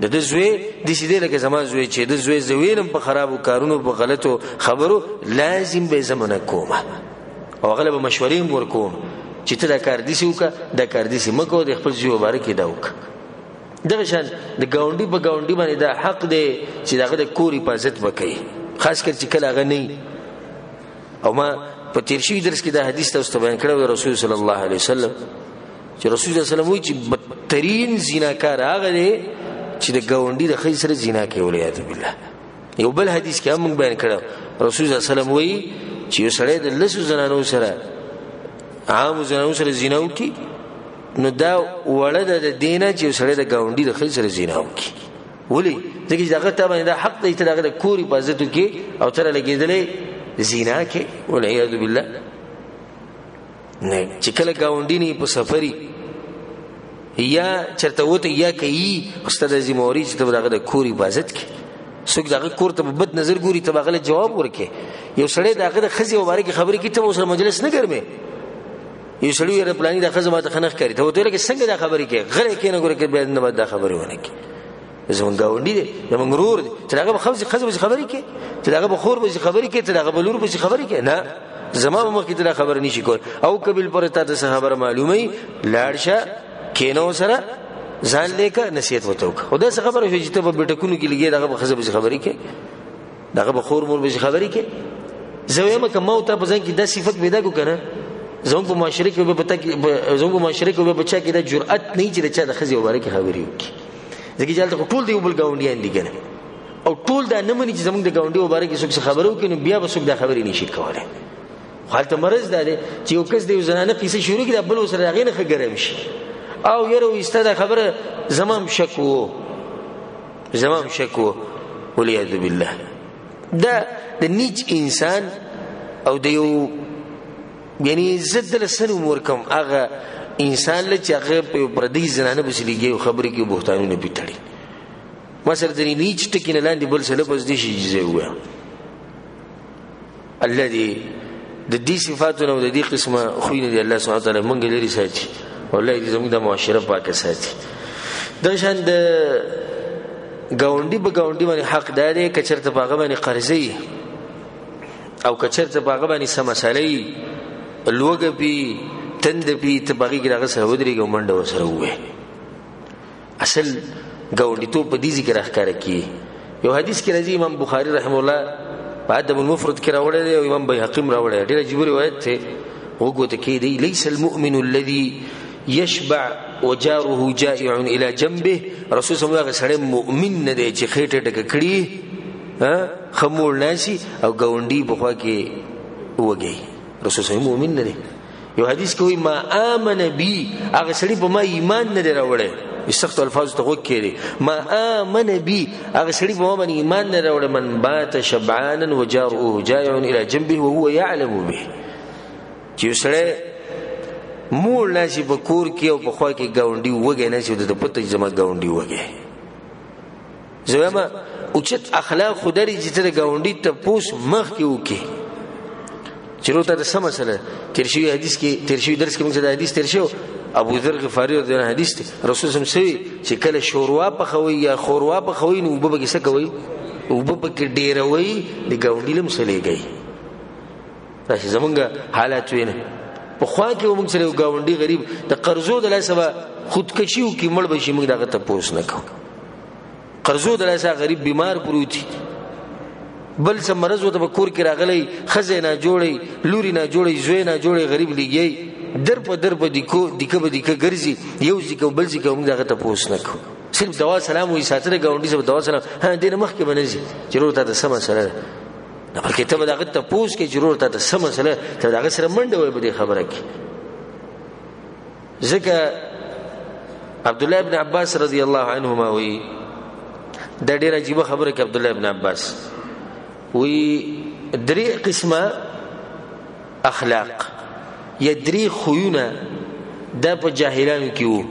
د ده زوی داسې دی لکه زما زوی چې د زوی زه وینم په خرابو کارونو، په غلطو خبرو، لازم به یې زه منع کوم او هغه له به مشورې هم ورکوم چې ته دا کار داسې وکړه، دا کار داسې مه کوه، د خپل زوی مبارک یې دا وکړه. دغه شان د ګاونډي په ګاونډي باندې دا حق دی چې د هغه د کور حفاظت به کوي، خاص کر چې کله هغه نه وي. او ما په تېر شوي درس کې دا حدیث تاسو ته بیان کړی و د رسول صلی الله علیه وسلم، چې رسول صلی الله علیه وسلم وایي چې بدترین زیناکار هغه دی چې د ګاونډي د ښځې سره زنا کوي والعیاذ بالله. یو بل حدیث کې هم موږ بیان کړی، رسول صلی الله علیه وسلم وایي چې یو سړی د لسو زنانو سره، عامو زنانو سره زنا وکړي، نو دا وړه ده د دې نه چې یو سړی د ګاونډي د ښځې سره زنا وکړي. ولې؟ ځکه چې د هغه تا باندې دا حق دی چې د هغه د کور حفاظت وکړي او ته رالګېدلی زنا کې والعیاذ بالله. نه چې کله ګاونډي نه په سفري یا چېرته وته یا کوي، خو ستا د ذمهواري چې ته به د هغه د کور حفاظت کړې. څوک د هغه کور ته په بد نظر ګوري، ته به هغه له جواب ورکړې. یو سړی د هغه د ښځې مبارکې خبرې کوي، ته به ورسره مجلس نه ګرمې. یو سړی وایي یاره پلاني دا ښځه ماته ښه نه ښکاري، ته ورته وایې لکه څنګه دا خبرې کوې، غلی کښېنه ګوره که بیا نه باید دا خبرې ونه کړې. زمونږ ګاونډي دی، زمونږ ورور دی، چې د هغه په ښځې پسې خبرې کوې، چې د هغه په خور پسې خبرې کوې، چې د هغه په لور پسې خبرې کوې، نه زما په مخ کې ته دا خبره نشي کولی. او که بالفرض تا ته څه خبره معلومه وي، لاړ شه کښېنه ورسره، ځان لیکه، نصیحت ورته وکړه. خو داسې خبره شوه چې ته په بیټکونو کې لګې، د هغه په ښځه پسې خبرې کوې، د هغه په خور مور پسې خبرې کوې. زه وایم که ما او تا په ځان کې دا صفت پیدا کړو که نه، زموږ په معاشره کې به په تا کې، زموږ په معاشره کې به په چا کې دا جرأت نه وي چې د چا د ښځې مبارکې خبرې وکړي. ځکه چې هلته خو ټول د یو بل ګاونډیان دي که نه، او ټول دا نه مني چې زموږ د ګاونډي مبارکې څوک څه خبره وکړي، نو بیا به څوک دا خبرې نه شي کولی. خو هلته مرض دا دی چې یو کس د یو زنانه قصه شروع کړي، دا بل ورسره د هغې نه ښه ګرم شي، او یره وسته دا خبره زمام شک وو، زمام شک وو، ولیعذ بالله. دا د نیچ انسان او د یو یعنی عزت د لسن عمر کم هغه انسان له چې هغه په پردي زنانه پسې لګي او خبرې کوي، بهتانونه پې تړي. ما سره د نیچ ټکي نه لاندې بل څه لفظ دي شي چې زه ووایم. الله دې د دې صفاتو نه د دې قسمه خوی نه دی الله سبحانه وتعالی مونږ لري ساتي، والله دې زموږ د معاشره پاکه ساتي. دغه شان د ګاونډي په ګاونډي باندې حق دا دی که چېرته په هغه باندې قرضه وي او که چېرته په هغه باندې څه مسله وي، لوږه پي، تنده پي، ته په هغې کې د هغه سره ودرېږي او منډه ورسره ووایې. اصل ګاونډیتوب په دې ځای کې راښکاره کېږي. یو حدیث کې راځي، امام بخاري رحمه الله په ادب المفرد کې راوړی دی او امام بیهقي هم راوړی دی، ډېر عجیب روایت دی، وګورئ کې دی: ليس المؤمن الذي يشبع وجاره جائع الى جنبه. رسول صلی الله علیه وسلم مؤمن نه دی چې خېټه ډکه کړي، خمول ناسي او ګاونډي په خوا کې وږی. رسول صلی الله مؤمن نه دی. یو حدیث کې وایي ما آمن بی، هغه سړي په ما ایمان نه دی راوړی. سخت الفاظ ته غوږ کړي، ما آمن بی، هغه سړي په ما باندې ایمان نه راوړی. من بات شبعانا وجاره جائع الى جنبه وهو يعلم به. چې یو سړی موړ ناسي په کور کې او په خوا کې ګاونډي وږی ناسي، د ده پته چې زما ګاونډي وږی. زه وایم اوچت اخلاق خو دري چې ته د ګاونډي تپوس مخکې وکړې چې ورته ته څه مسله. تېر شوي حدیث کې، تېر شوي درس کې موږ دا حدیث تېر شو، ابو ذر غفاري رضی الله عنه حدیث دی، رسول صلی الله علیه وسلم چې کله شوروا پخوي یا خوروا پخوي نو اوبه پکې څه کوي؟ اوبه پکې ډېروي، د ګاونډي له هم څه لېږي. راشي زمونږ حالات وینه. په خوا کې موږ سره یو ګاونډي غریب د قرضو د لاسه به خودکشي وکړي، مړ به شي، موږ د هغه تپوس نه کوو. قرضو د لاسه غریب بیمار پروت وي، بل څه مرض ورته په کور کې راغلی، ښځه نه جوړوي، لوري نه جوړوي، زوی نه جوړوي، غریب لګیایي، در په در په دیکو دیکه په دیکه ګرځي، یو ځای کوم بل ځای کوم، موږ د هغه تپوس نه کوو. صرف دوا سلام وایي، ساته د ګاونډي سره دوا سلام، ها دې نه مخکې به نه ځي چې ورور تا ته څه مسله ده، نه بلکې ته به د هغه تپوس کوې چې ورور تا ته څه مسله، ته به د هغه سره منډه وایې په دې خبره کې. ځکه عبد الله ابن عباس رضی الله عنهما وایي، دا ډېره عجیبه خبره کوي عبد الله ابن عباس، وایي درې قسمه اخلاق یا درې خویونه دا په جاهلانو کې وو،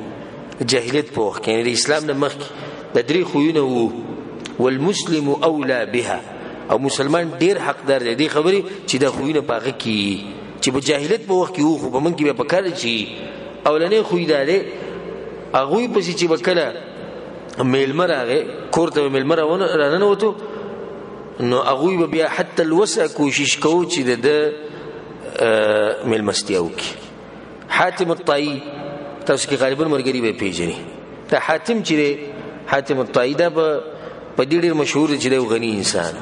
جاهلیت په وخت کې، یعنې د اسلام نه مخکې د درې خویونه وو. والمسلم اولا بها، او مسلمان ډېر حقدار دی دې خبرې چې دا خویونه په هغه کې چې په جاهلیت په وخت کې وو، خو په موږ کې بیا پکار دی چې اولنی خوی دا دی، هغوی پسې چې به کله مېلمه راغی کور ته به مېلمه راننوتو، نو هغوی به بیا حتی الوسع کوشش کوو چې د ده مېلمستیا وکړي. حاتم الطایي تاسو کې غالبا ملګري به پېژني، دا حاتم چې دی، حاتم الطایي، دا په دې ډېر مشهور دی چې دی یو غني انسان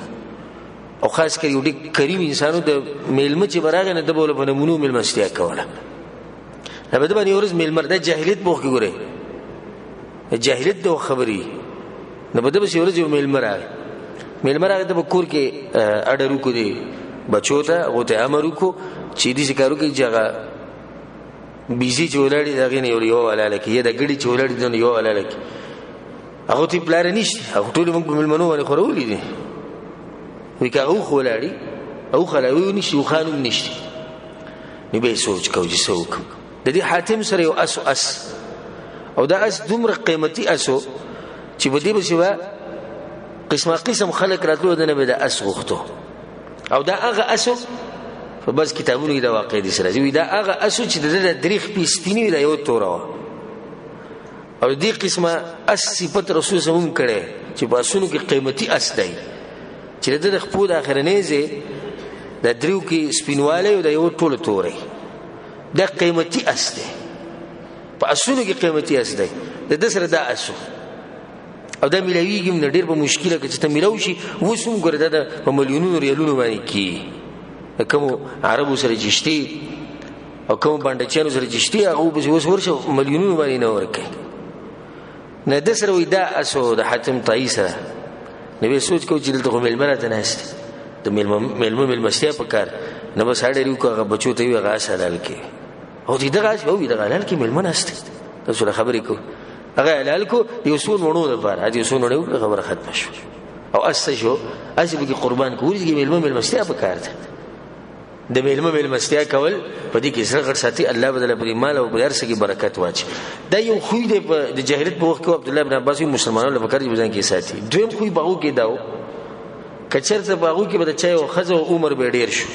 او خاص کر یو ډېر کریم انسان و. د مېلمه چې به راغی نو ده به ورله په نمونو مېلمستیا کوله. دا به ده باندې یوه ورځ مېلمه، دا جاهلیت په وخت کې ګورئ، جاهلیت د وخت خبرې، نو په ده پسې یوه ورځ یو مېلمه راغی، مېلمه راغی، ده په کور کې اډر وکړو دی بچو ته، هغو ته امر وکړو چې داسې کار وکړي چې هغه بیزې چې ولاړې د هغې نه یو حلاله کړي، یا د ګړي چې ولاړې د نه یو حلاله کړي. هغه ته پلار نشته، هغه ټول موږ په مېلمنو باندې خورولي دي. وایي که هغه اوښ ولاړي، اوښ حلاوي نشته، اوښان هم نشته. نو بیا یې سوچ کوو چې څه وکړم. د دې حاتم سره یو اس، اس او دا اس دومره قیمتي اس و چې په دې پسې به قسمه قسم خلک راتلو، د نه به د اس غوښتو. او دا هغه اس په بعض کتابونو کې دا واقع دي سره راځي، دا هغه اس چې د ده د درې خپې سپینې وي، دا یو توره وه. او دې قسمه اس صفت رسول صلی الله علیه وسلم کړی چې په اسونو کې قیمتي اس دی چې د ده د خپو د اخرنۍ ځای د دریو کې سپینوالی او د یو ټوله توری، دا قیمتي اس دی، په اسونو کې قیمتي اس دی. د ده سره دا اس او دا میلاویږي هم نه، ډېر په مشکله که چې ته میلاو شي. اوس هم ګوره دا په میلیونونو ریالونو باندې کېږي، د کومو عربو سره چې شته او کومو بانډچیانو سره چې شته، هغه پسې اوس ورشه میلیونونو باندې نه ورکوي. نه ده سره وایي دا اس و د حاتم طایي سره. نو بیا سوچ کوو چې دلته خو مېلمه راته ناست دی، د مېلمه مېلمستیا په کار، نو بس اډر یې وکړو، هغه بچو ته یې وویل هغه اس حلال کړي. او دې دغه اس وویل دغه حلال کړي، مېلمه ناست دی. تاسو له خبرې کو هغه حلال کو یو څو وړو لپاره یو څو وړو خبره ختمه شو او اس شو اس به قربان کو ورځي مېلمه مېلمستیا په کار ده. د مېلمه مېلمستیا کول په دې کې زړه غټ ساتي، الله بدل په مال او په هر څه کې برکت واچي. دا یو خوی دی د جاهلیت په وخت کې عبد الله بن عباس مسلمانانو له پکار ځان کې ساتي. دویم خوی باغو کې داو کچرته باغو کې به د چای او خزه او عمر به ډیر شو،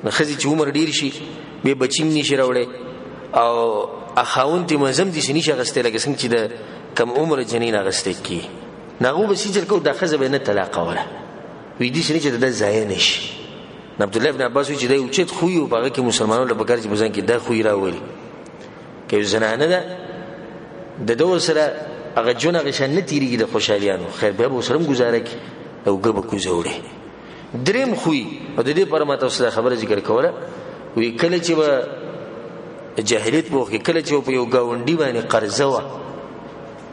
نو خزه چې عمر ډیر شي به بچیم نشي راوړي او اخاون ته مزم دي نشي غسته، لکه څنګه چې د کم عمر جنین غسته کی ناغو به سیجر کو د خزه به نه طلاق وره وې دي چې د ځای نشي. عبد الله بن عباس چې دا اوچت خوی او هغه کې مسلمانانو له پکار چې بزن کې دا خوی راولي کې زنانه ده د دوه سره هغه جون هغه شان نه تیریږي د خوشحالیانو، خیر بیا به سره گزاره کی او ګب کوزه وړي. دریم خوی او د دې پر ما تاسو ته خبره ذکر کوله وی کله چې به جاهلیت په وخت کې کله چې په یو گاونډي باندې قرضه وه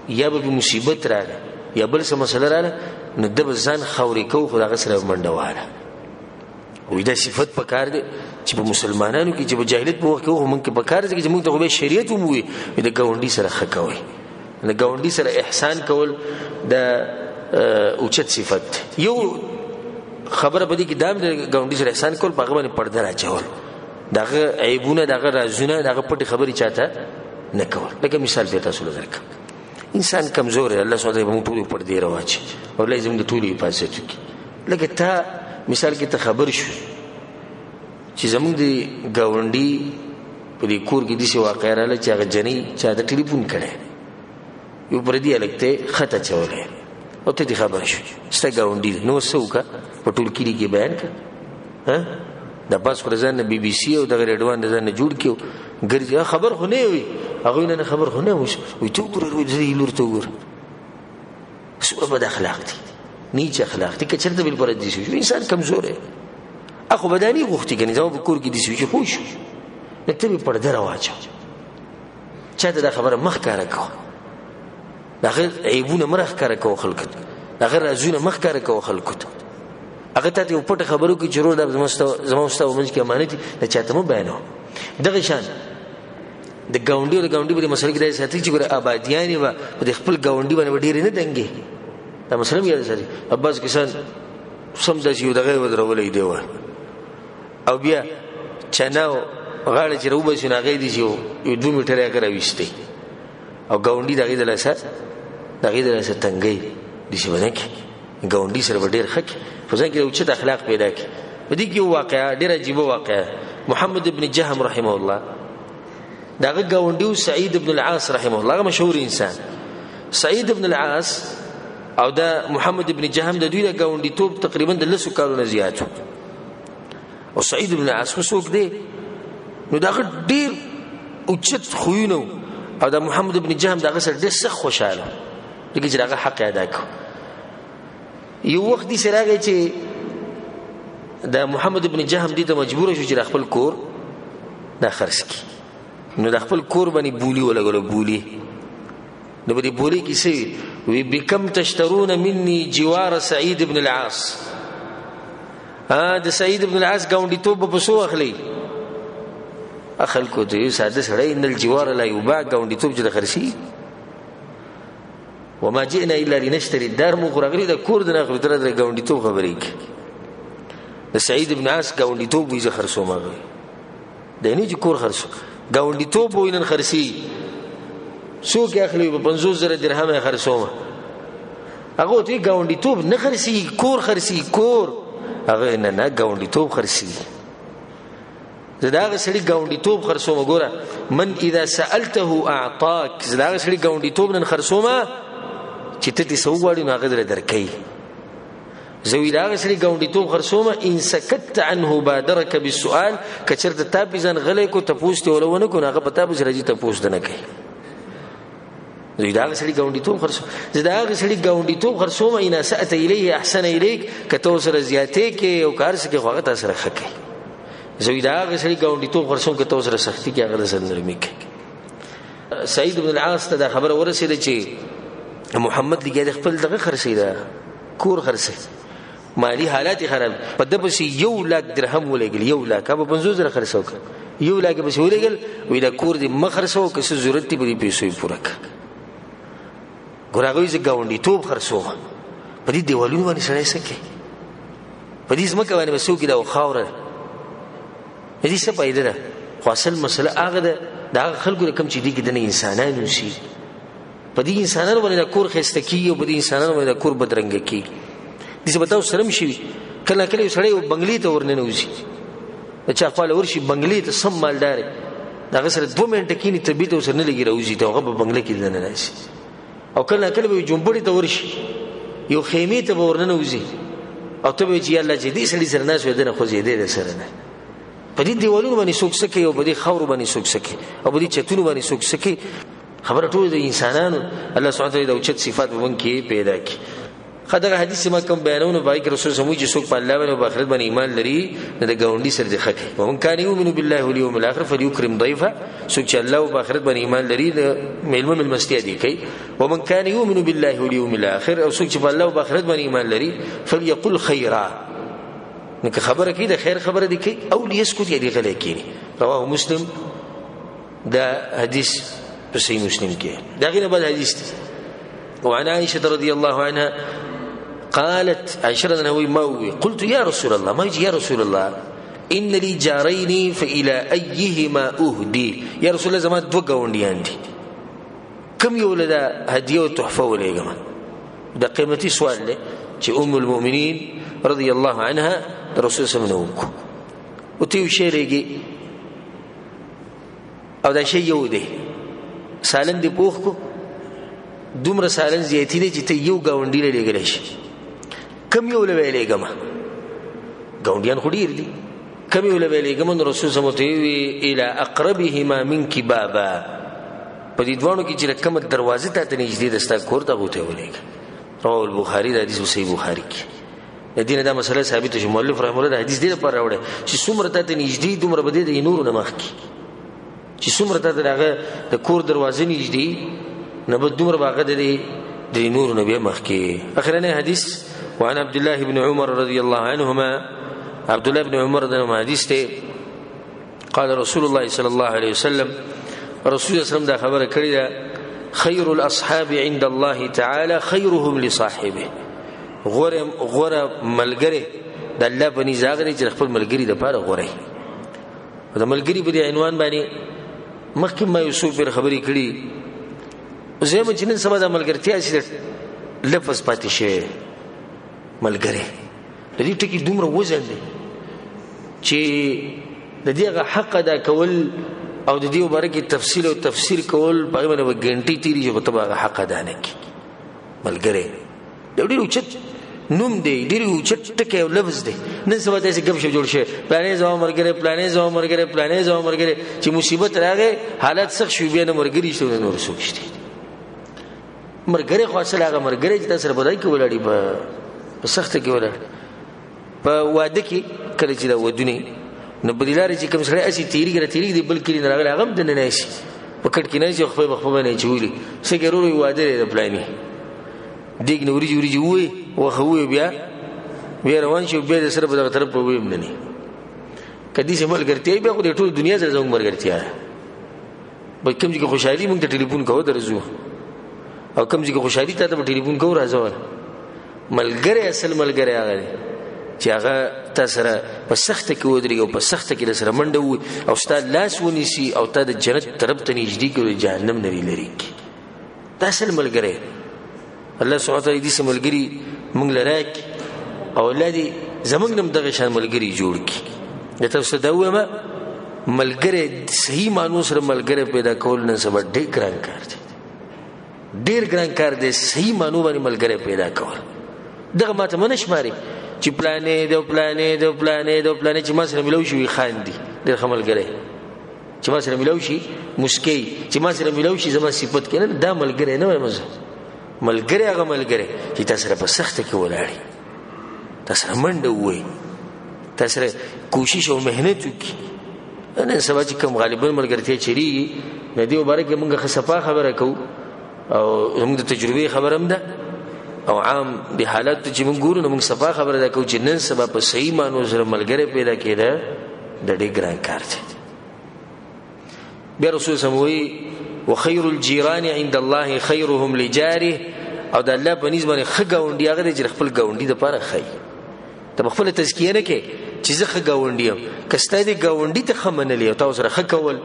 یا به مصیبت راغله یا بل څه مسله راغله نو د به ځان خاورې کو خو د هغه سره منډه واله. وی دا صفت پکار دی چې په مسلمانانو کې چې په جاهلیت په وخت کې خو مونږ کې پکار دی چې مونږ ته خو به شریعت هم وي د گاونډي سره ښه کوي، د گاونډي سره احسان کول د اوچت صفت. یو خبره په دې کې دام د گاونډي سره احسان کول په هغه باندې پرده راچول، دغه عیبونه دغه رازونه دغه پټې خبرې چاته نه کول. لکه مثال به تاسو له درکړم، انسان کمزور دی، الله سبحانه وتعالی موږ ټول پردې راواچي او الله زموږ د ټولو حفاظت وکړي. لکه تا مثال کې ته خبر شو چې زموږ د گاونډي په دې کور کې داسې واقعه راغله چې هغه جنۍ چا ته ټلیفون کړی، یو پردي هلک ته خط اچولی او ته دې خبر شو ستا ګاونډي دی، نو څه وکړه په ټول کلي کې بیان کړه. ها د بس خو ځان نه بي بي سي او دغه ریډوان د ځان نه جوړ کړي ګرځي، خبر خو نه وي هغوی نه خبر خو نه وي، وایي ته وګوره زه یې لور ته وګوره. څومره بد اخلاق دي، نیچ اخلاق دي. که چېرته بل پر دې شي انسان کمزور دی، اخو بدانی غوښتي کني زما په کور کې دې شي خو شو نو ته به پرده راواچوه، چاته دا خبره مه ښکاره کوه، د هغه عیبونه مه راښکاره کوه خلکو ته، د هغه رازونه مه ښکاره کوه خلکو ته. هغه ته یو پټه خبرو کې چې ورور دا زما او ستا په منځ کې امانت دي، دا چاته مه بیانوه. دغه شان د ګاونډي او د ګاونډي په دې مسله کې داسې ساتي چې ګوره آبادیانې به په دې خپل ګاونډي باندې به ډېرې نه دنګې، دا مسله هم یاده ساتي. بعض کسان سم داسې یو دغه یې ودرولی دی او بیا چنا غاړه چې راوباسي نو هغه یې داسې یو 2 میټره هغه راویستی او ګاونډي د هغې د لاسه د هغې د لاسه تنګوي، داسې به نه کړي، ګاونډي سره به ډېر ښه کړي، په ځان کې د اوچت اخلاق پیدا کړي. په دې کې یو واقعه ډېره عجیبه واقعه، محمد ابن جهم رحمه الله د هغه ګاونډي و سعید ابن العاص رحمه الله، هغه مشهور انسان سعید ابن العاص او د محمد ابن جهم د دوی د ګاونډیتوب تقریبا د 10 کالو نه زیات و. او سعید ابن العاص خو څوک دی نو د هغه ډېر اوچت خویونه او د محمد ابن جهم د هغه سره ډېر سخت خوشحاله ځکه چې د هغه حق یې ادا کړ. یو وخت داسې راغی چې د محمد ابن جهم دې ته مجبور شو چې د خپل کور دا خرڅ کړي، نو د خپل کور باندې بولی ولګولو، بولی نو په دې بولی کې څه وي، بکم تشترون مني جوار سعید ابن العاص. د سعید ابن العاص ګاونډیتوب به په څو اخلي؟ خلکو ته یو ساده سړی ان الجوار لا یباع، ګاونډیتوب چې د خرڅي وما جئنا الا لنشتري الدار، مو خو راغلي د کور د نه اخلو، تر د ګاونډیتوب خبرې کوي. د سعید ابن عاص ګاونډیتوب وایي زه خرڅوم، هغه دی نه چې کور خرڅو، ګاونډیتوب وایي نن خرڅي، څوک یې اخلي؟ په 50,000 درهم یې خرڅوم. هغه ته ګاونډیتوب نه خرڅي، کور خرڅي، کور. هغه نه نه ګاونډیتوب خرڅي، زه د هغه سړي ګاونډیتوب خرڅوم. ګوره من اذا سألته اعطاک، زه د هغه سړي ګاونډیتوب نن خرڅوم چې ته ترې څه وغواړې نو هغه درله درکوي. زه وایي د هغه سړي ګاونډیتوب خرڅوم، ان سکت عنه بادرک بالسؤال، که چېرته تا پې ځان غلی کړو تپوس دې وله ونه کړو نو هغه په تا پسې راځي تپوس دې نه کوي. زه د هغه سړي ګاونډیتوب خرڅوم، زه د هغه سړي ګاونډیتوب خرڅوم، ان اسأت الیه احسن الیک، که ته ورسره زیاتې کوې او که هر څه کوې خو هغه تا سره ښه کوي. زه د هغه سړي ګاونډیتوب خرڅوم که ته ورسره سختي کوې هغه درسره نرمي کوي. سعید بن العاص ته دا خبره ورسېده چې محمد لګیا دی خپل دغه خرڅوي، ده کور خرڅوي، مالي حالات یې خراب، په ده پسې 1 لاک درهم ولګېل، 1 لاک هغه په 50,000 خرڅو کړ. یو لاکه پسې ولېږل، وایي دا کور دې مه خرڅوه، که څه ضرورت دی په دې پیسو یې پوره کړه. ګوره هغه وایي زه ګاونډیتوب خرڅوم، په دې دیوالونو باندې سړی څه کوي؟ په دې ځمکه باندې به څوک دا خاوره ده، د دې څه فایده ده؟ خو اصل مسله هغه ده د هغه خلکو ده کوم چې دې کې دننه انسانان اوسي، په دې انسانانو باندې دا کور ښایسته کېږي او په دې انسانانو باندې دا کور بدرنګه کېږي. داسې به تاسو سره هم شي، کله کله یو سړی یو بنګلې ته ورننوځي، د چا خوا له ورشي بنګلې ته، سم مالدار دی، د هغه سره 2 منټه کښېني، طبیعت ورسره نه لګي، راوځي ته هغه په بنګله کې دننه راشي. او کله کله به یو جونپړي ته ورشي، یو خیمې ته به ورننوځي، او ته به وایې چې یا الله چې دې سړي سره ناست وی، دنه خوځېدی دی سره نه. په دې دیوالونو باندې څوک څه کوي، او په دې خاورو باندې څوک څه کوي، او په دې چتونو باندې څوک څه کوي؟ خبره ټول د انسانانو. الله سبحانه وتعالی د اوچت صفات په موږ کې پیدا کړي. ښه دغه حدیث ما کوم بیانونه پای کې رسول سموي چې څوک په الله باندې او په آخرت باندې ایمان لري نو د ګاونډي سره دې ښه کوي. ومن کان یؤمن بالله والیوم الاخر فلیکرم ضیفه، څوک چې الله او په آخرت باندې ایمان لري د مېلمه مېلمستیا دې کوي. ومن کان یؤمن بالله والیوم الاخر، او څوک چې په الله او په آخرت باندې ایمان لري فلیقل خیرا، نو که خبره کوي د خیر خبره دې کوي، او لیسکت یا دې غلی کښېني. رواه مسلم. دا حدیث په صحیح مسلم کې. دا غینه بل حدیث دی. وعن عائشة رضي الله عنها قالت، عائشة رضي الله عنها قلت يا رسول الله، ما يجي يا رسول الله إن لي جارين فإلى أيهما أهدي. يا رسول الله زمان دوه ګاونډیان دي، کوم یو له دا هدیه او تحفه ولېږم؟ دا قیمتي سوال دی چې ام المؤمنین رضی الله عنها د رسول صلی الله علیه وسلم وکړو. او ته یو شی لېږي او دا شی یو دی، سالن دی پوخ کو، دومره سالن زیاتی دی چې ته یو ګاونډي له لېږلی شي، کوم یو له به یې لېږم؟ ګاونډیان خو ډېر دي، کوم یو له به یې لېږم؟ نو رسول صلی الله علیه وسلم ورته وویل الی اقربهما منک بابا، په دې دواړو کې چې کومه دروازه تا ته نږدې ده ستا کور ته، هغو ته یې ولېږه. رواه البخاري. دا حدیث په صحیح بخاري کې. د دې نه دا مسله ثابته شوه. مؤلف رحمه الله دا حدیث دې لپاره راوړی چې څومره تا ته نږدې دومره به دې د نورو نه مخکې، چې څومره تا ته د هغه د کور دروازه نږدې نو به دومره به هغه د دې د نورو نه بیا مخکې. اخرنی حدیث وعن عبد الله بن عمر رضی الله عنهما، عبد الله بن عمر رضی الله عنه حدیث ته قال رسول الله صلی الله علیه وسلم، رسول الله صلی الله علیه وسلم دا خبره کړې ده، خیر الاصحاب عند الله تعالی خیرهم لصاحبه. غوره ملګری د الله په نزد هغه دی چې خپل ملګري دپاره غوره وي. د ملګري په دې عنوان باندې مخکې ما یو څو پېر خبرې کړي. زه یم چې نن سبا دا ملګرتیا چې لفظ پاتې شوی ملګری، د دې ټکي دومره وزن دی چې د دې هغه حق ادا کول او د دې مبارک تفصیل او تفسیر کول په هغې باندې به ګنټې تېرېږي، خو ته به هغه حق ادا نه کړې. ملګری دا ډېر اوچت نوم دی، ډېر اوچت ټکی او لفظ دی. نن سبا داسې ګپ شپ جوړ شوی، پلانې زما ملګری، پلانې زما ملګری، پلانې زما ملګری، چې مصیبت راغی حالت سخت شو بیا نه ملګري شته نه نور څوک شته. ملګری خو اصل هغه ملګری چې تا سره په دای کې ولاړ وي، په سخته کې ولاړ، په واده کې کله چې دا ودونه نو په دې لارې چې کوم سړی هسې تېرېږي را تېرېږي، بل کلي نه راغلی هغه هم دننه ناشي، په کټ کې ناشي، خپل په خپل باندې اچولي، څه کې ورور یې واده دی د پلاني دیګ نه وریجې وریجې ووایي، وخه ووایي، بیا روان شي، بیا د سره په دغه طرف په ویم نه نی. که داسې ملګرتیا وي بیا خو د ټول دنیا سره زموږ ملګرتیا ده. به کوم ځای کې خوشحالي موږ ته ټلیفون کوه درځو، او کوم ځای کې خوشحالي تا ته به ټلیفون کوو راځه وله. ملګری اصل ملګری هغه دی چې هغه تا سره په سخته کې ودرېږي او په سخته کې در سره منډه ووهي او ستا لاس ونیسي او تا د جنت طرف ته نږدې کړي او د جهنم نه دې لرې کړي. دا اصل ملګری. الله سبحانه وتعالی دې ملګری موږ له راکړي او الله دې زموږ نه هم دغه شان ملګری جوړ کړي. د تاسو ته دا ووایم، ملګری صحیح معنو سره ملګری پیدا کول نن سبا ډېر ګران کار دی، ډېر ګران کار دی صحیح معنو باندې ملګری پیدا کول. دغه ماته مه نه شمارې چې پلانې دی او پلانې دی او پلانې دی او پلانې چې ما سره ملو شي وي خاندي، ډېر ښه ملګری چې ما سره ملو شي مسکی، چې ما سره ملو شي زما صفت کوي، نه دا ملګری نه وایم زه. ملګری هغه ملګری چې تا سره په سخته کې ولاړ وي، تا سره منډه ووهي، تا سره کوشش او محنت وکړي. نن سبا چې کوم غالبا ملګرتیا چلیږي نو دې مبارک کې موږ ښه صفا خبره کوو او زموږ د تجربې خبره هم ده او عام د حالات چې موږ ګورو نو موږ صفا خبره ده کوو چې نن سبا په صحیح معنو سره ملګری پیدا کېده د ډېر ګران کار دی. بیا رسول سم وی وخير الجيران عند الله خيرهم لجاره، او د الله په نس باندې ښه ګاونډي هغه دی چې خپل ګاونډي دپاره ښه وي. ته به خپله تزکیه نه کوې چې زه ښه ګاونډي یم، که ستا دې ګاونډي ته ښه منلی او تا ورسره ښه کول،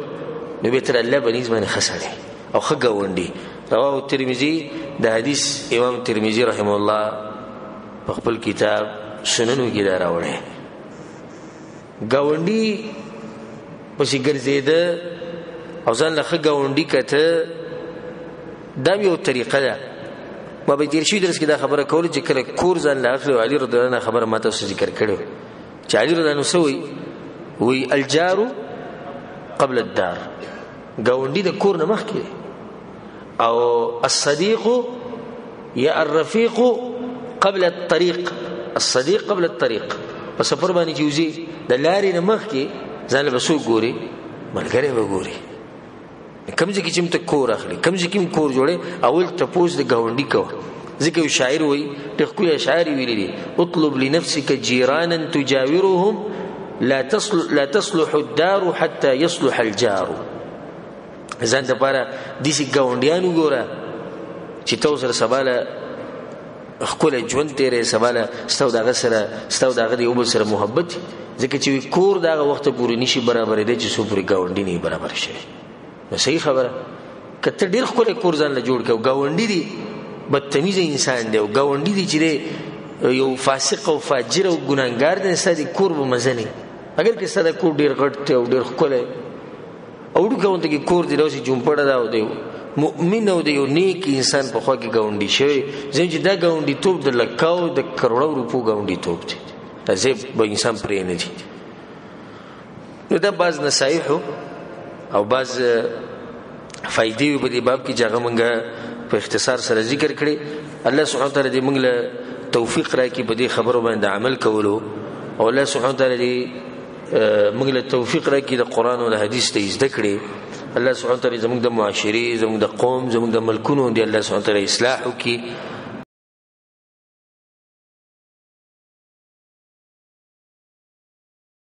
نو بیا تر الله په نس باندې ښه سړی او ښه ګاونډي. رواه الترمذي، د حدیث امام ترمذي رحمه الله په خپل کتاب سننو کې دا راوړی. ګاونډي پسې ګرځېده او ځان له ښه ګاونډي کته، دا یو طریقه ده. ما به تېر شوي درس کې دا خبره کوله چې کله کور ځان له اخلي، علي رضی الله عنه خبره ما تاسو ذکر کړې چې علي رضی الله عنه څه وایي؟ وایي الجار قبل الدار، ګاونډي د کور نه مخکې دی، او الصدیق یا الرفیق قبل الطریق، الصدیق قبل الطریق. په سفر باندې چې وځي د لارې نه مخکې ځان له به څوک ګوري؟ ملګری به ګوري. کوم ځای کې چې ته کور اخلي، کوم ځای کې هم کور جوړې، اول تپوس د ګاونډي کوه. ځکه یو شاعر وایي، ډېر ښکلي اشعار یې ویلي دي، اطلب لنفسك جیرانا تجاورهم لا تصلح الدار حتى يصلح الجار. ځان دپاره داسې ګاونډیان وګوره چې ته ورسره سبا له ښکلی ژوند تېری، سبا له ستا او د هغه سره، ستا او د هغه د یو بل سره محبت. ځکه چې کور د هغه وخته پورې نشي برابرېدی چې څو پورې ګاونډي نه برابر شوی. نو صحیح خبره، که ته ډېر ښکلی کور ځان له جوړ کړې او ګاونډي دي بدتمیزه انسان دی او ګاونډي دي چې دی یو فاسق او فاجر او ګناهګار دی، ستا د کور به مزه نه وي. اګر که ستا د کور ډېر غټ دی او ډېر ښکلی او وړوکی غونډه کې کور دی، داسې جومپړه ده او دی مؤمن او د یو نیک انسان په خوا کې ګاونډي شوی، ځکه چې دا ګاونډیتوب د لکاو د کروړو روپو ګاونډیتوب دی، دا ځای به انسان پرې نه ځي. نو دا بعض نصایح او بعض فایدې وي په دې باب کې چې هغه مونږ په اختصار سره ذکر کړې. الله سبحانه وتعالی دې مونږ له توفیق راکړي په دې خبرو باندې عمل کولو، او الله سبحانه وتعالی دې موږ له توفیق راکړي د قرآن او د حدیث ته زده کړې. الله سبحانه وتعالی زموږ د معاشرې، زموږ د قوم، زموږ د ملکونو دې الله سبحانه وتعالی اصلاح وکړي.